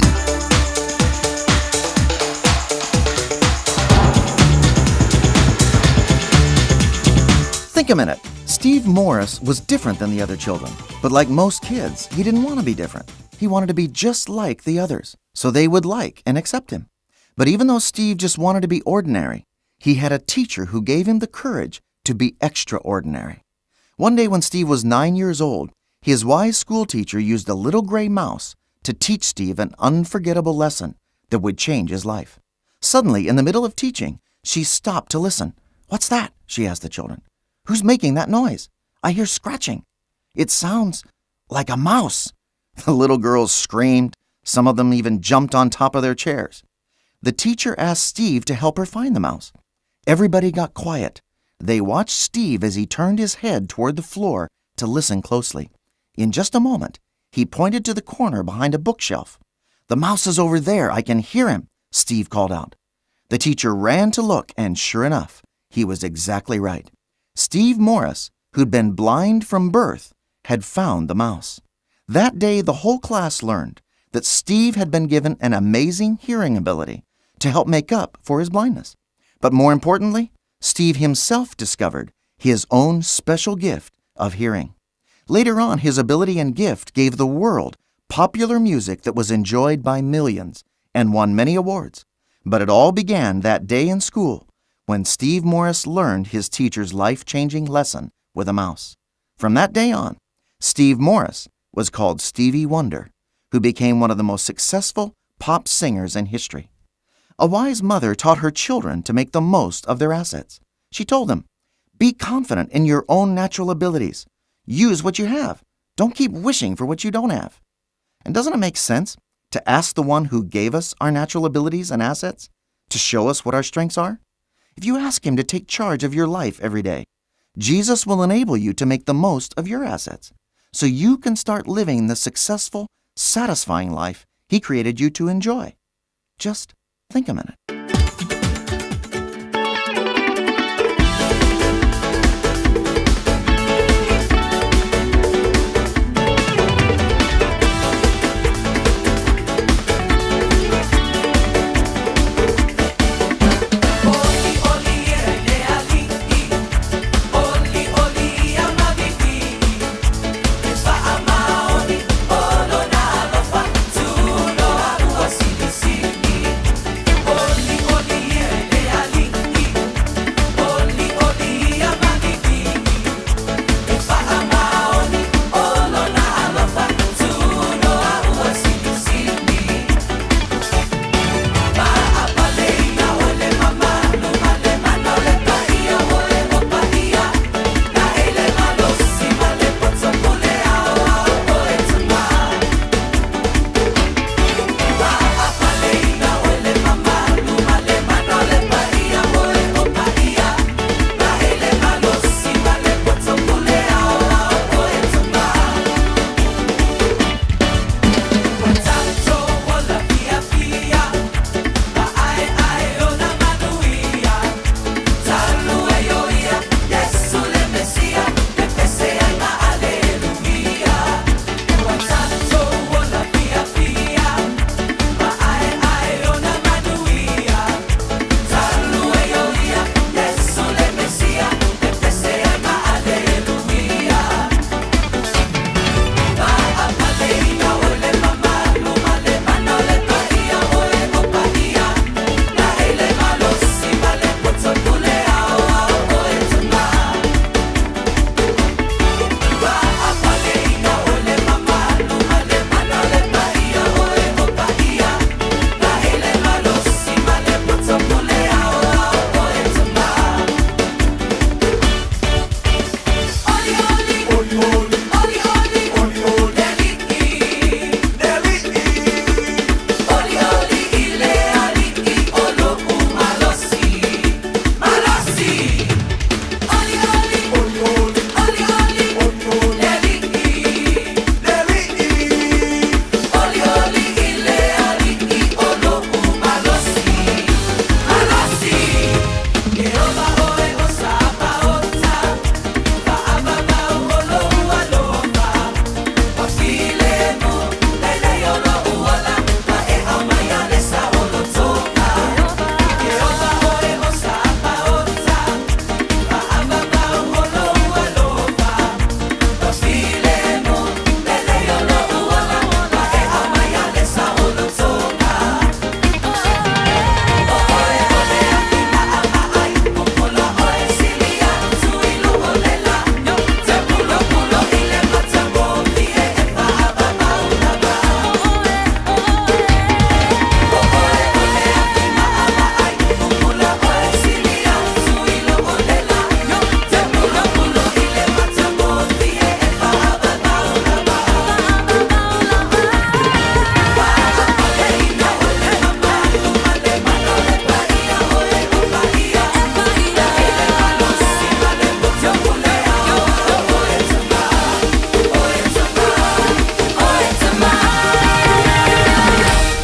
Think a minute. Steve Morris was different than the other children, but like most kids, he didn't want to be different. He wanted to be just like the others, so they would like and accept him. But even though Steve just wanted to be ordinary, he had a teacher who gave him the courage to be extraordinary. One day when Steve was 9 years old, his wise school teacher used a little gray mouse to teach Steve an unforgettable lesson that would change his life. Suddenly, in the middle of teaching, she stopped to listen. What's that? She asked the children. Who's making that noise? I hear scratching. It sounds like a mouse. The little girls screamed. Some of them even jumped on top of their chairs. The teacher asked Steve to help her find the mouse. Everybody got quiet. They watched Steve as he turned his head toward the floor to listen closely. In just a moment, he pointed to the corner behind a bookshelf. The mouse is over there. I can hear him, Steve called out. The teacher ran to look, and sure enough, he was exactly right. Steve Morris, who'd been blind from birth, had found the mouse. That day, the whole class learned that Steve had been given an amazing hearing ability to help make up for his blindness. But more importantly, Steve himself discovered his own special gift of hearing. Later on, his ability and gift gave the world popular music that was enjoyed by millions and won many awards. But it all began that day in school when Steve Morris learned his teacher's life changing lesson with a mouse. From that day on, Steve Morris was called Stevie Wonder, who became one of the most successful pop singers in history. A wise mother taught her children to make the most of their assets. She told them, Be confident in your own natural abilities. Use what you have. Don't keep wishing for what you don't have. And doesn't it make sense to ask the one who gave us our natural abilities and assets to show us what our strengths are? If you ask him to take charge of your life every day, Jesus will enable you to make the most of your assets so you can start living the successful, satisfying life he created you to enjoy. Just think a minute. Oli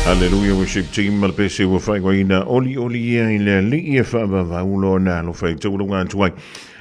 Hallelujah Worship Team ma le pese ua faaigoaina Olioli ia i le Alii e faavavau lona alofa e taualoga atu ai.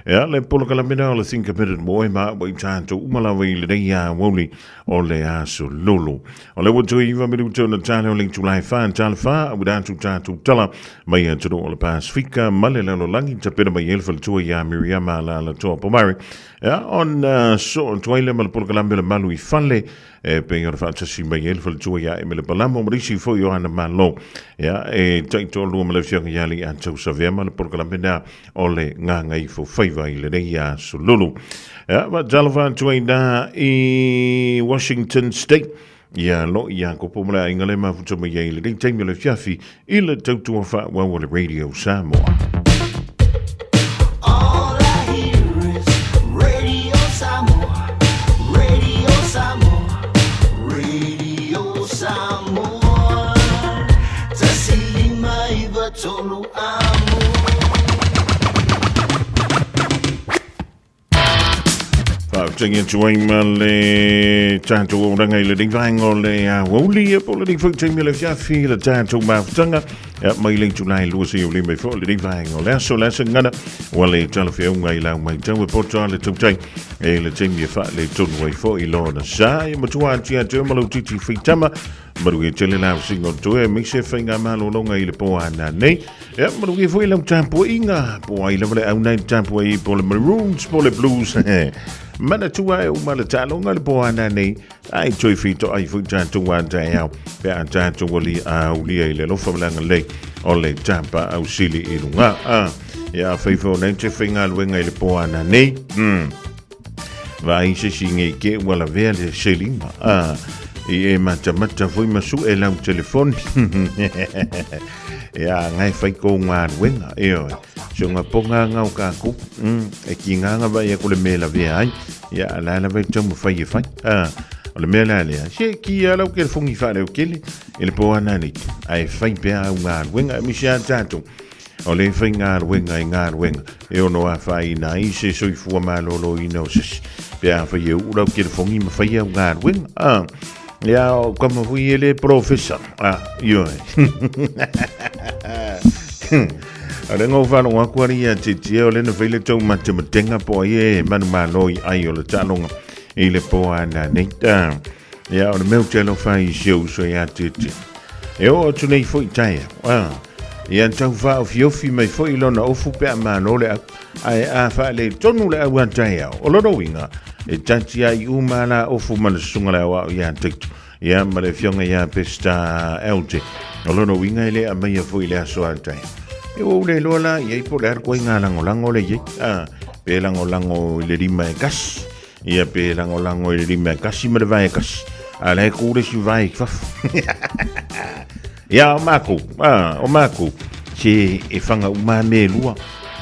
Ea le polokalame o le Think a Minute mo e ma ua i tatou uma lava i lenei aoauli o le aso lolo. O le ua toe iva minuta ona tale o le itula e wha tala wha, ua datu tatou tala mai atunuu o le Pasifika ma le lalolagi tapena mai e le faletua ia Miriama Alaalatoa Pomare. Ea ona soo atu ai le ma le polokalame o le malu i fale e pei ona faatasi mai ai le faletua ia Emele Palamo ma nisi foi o ana malo. Ia, e taitoalua ma le afioga ia Alii Tausavea ma le polokalame lea o le Gagaifo Faiva i lenei aso lulu. Ia, faatalofa atu ai na i Washington State. Ia lo ia kopo ma le aiga le mafuta mai ai i lenei taimi o le afiafi i le tautua faaauau a le Radio Samoa. All I hear is Radio Samoa, Radio Samoa, Radio Samoa. 159 amo. Faafetai atu ai ma le tatou oranga i lenei vaega o le aoauli ia po o lenei foi taimi o le afiafi i le tatou mafutaga ia, mai le itula e 25 i foi o lenei vaega o le aso le aso gana ua le talafeauga i lau matau e poto a le tautai e le taimi e faaletonu ai foi lona sa e matua ati atu ma lau titi faitama manuia tele lau singo toe aemaise faigamalologa i le po ana nei. Ia, manuia foi lau tapuaiga po ai lava le au nei tapuai po le Maroons po le Blues. Manatua e uma le taaloga le po ana nei ai toe fito ai foi tatou a taeao pe a tatou ali a ulia i le alofa ma le agalelei o le tapa au sili i luga. Ah, ia, fai foi nei te faigaluega i le po ana nei. Vaai se isi nei ke ua lavea le selima. Ah, i e matamata foi ma su e lau telefoni. Ia, ngai fai ko ngā ruenga, e oe. So ngā ponga ngā o kākou, e ki ngā ngā vai e ko le mea lavea ai. Ia, la la vai tau whai e whai. Ah, o le mea la lea. Se ki a lau ke fongi wha leo kele, e le po ana nei. Ai whai pea au ngā ruenga, e misi a tātou. O le whai ngā ruenga i ngā ruenga, e ono a whaina ai se soifua malōlōina o sesi. Pe a whai e ura o ke fongi ma whai au ngā ruenga. Ah, ia, o kama hui e le professor. Ah, ioe. O le ngau whanau aku ari ia te tia o lena whaile tau mate matenga po ai e manu māloi ai o le taaloga i le po ana nei. Ah, ia, o le mea o te alofa i si au uso ia te tia. E o atu nei foi taia. Ah, ia tau whaofiofi mai foi lona ofu pe a mālo le au. Ai a whaale tonu le au a taia. O lona uiga, e tati ai uma la ofu ma le susuga le au ia teitu. Ia ma le afioga ia Pesita LJ. O lona uiga e le aumaia foi i le aso a taeao. E ua ou le iloa la i ai po o le a le koaiga lagolago lea i ai. A, pe lagolago i le 5:01, ia pe lagolago i le 51 ma le vae 1. A la e ku le isi vae i fafo. Ia, o makou, a, o makou, se e fanga uma lava mea e lua.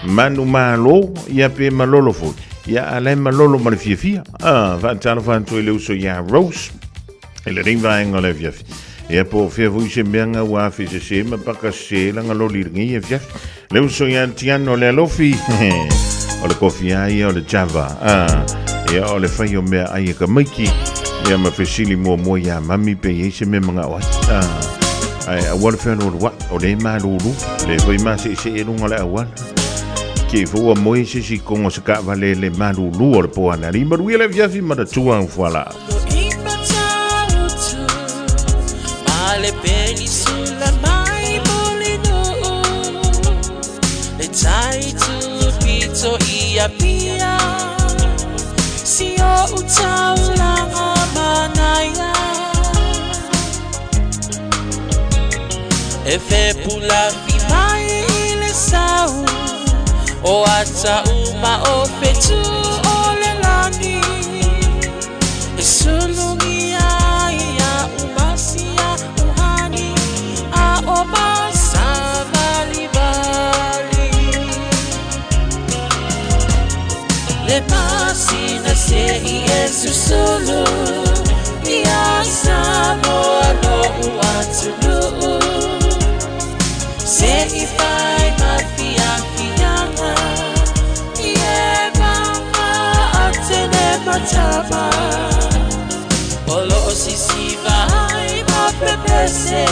Manu malo, ia pe malolo foi. Ia, a la e malolo ma le fiafia. A, faatalofa atu i le uso ia Rose, i lenei vaega o le afiafi. Ia po o fea foi se mea nga ua afe sesē ma paka sesē langa loli i lenei afiafi. Le uso ia Tiano le alofi, o le kofi a ia o le Java. A, ia o le fai o mea ai e ka maiki. Ia ma fesili muamua ia mami pe i ai se mea mangao ai. A, ai aua le fealoaloa'i, o le malūlū, le foi mase'ese'e luga o le auala. Ke fo ua moe se isi kogo o se taavale le malūlū o le po ana alii. Manuia le afiafi ma matua au fualaau. E fepulafi mai i le sau o ata uma o fetu o le lagi e sulugia ia umasia uhani a o masavalivali le masina se i e susulu ia Samoa lo'u atunuu se i fai ma fiafiaga i e mama atene matama o loo sisiva ai ma pepese.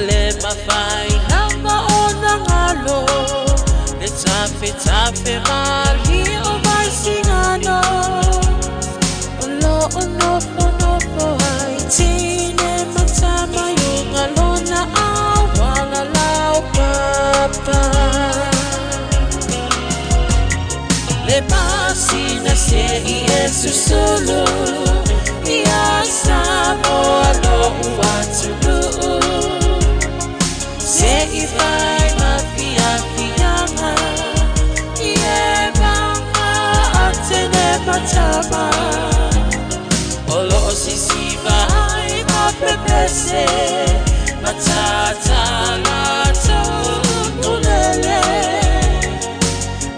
Le mawhai lava o na ngalo Le tafe tafe mali o vai singano O lo o nofo nofo ai tine matama yo ngalona awala lao papa Le masina se i e susulu Ia Samoa lo uatuluu Se i fai ma fia fianga I e vanga a tene matama O lo o sisiva ai ma pepese Matata la tau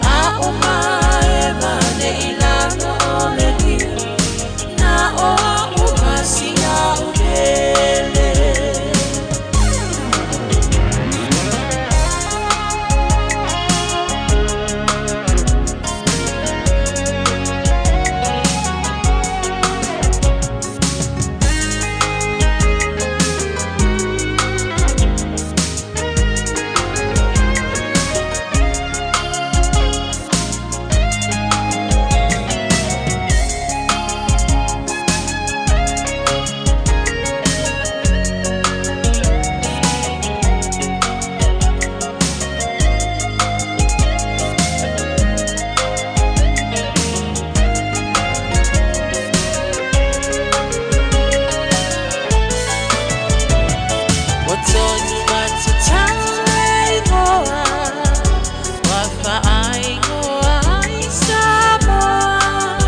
A o mae mane i lalo o le niu Na o a umasi a upele. Watonu matatau ngoa, wawhaai ngoa i Samoa.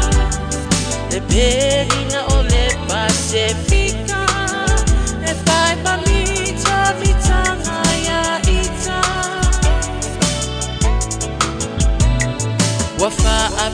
Le perina o le Pasifika, e whai mamita mitanga ia ita. Wawha a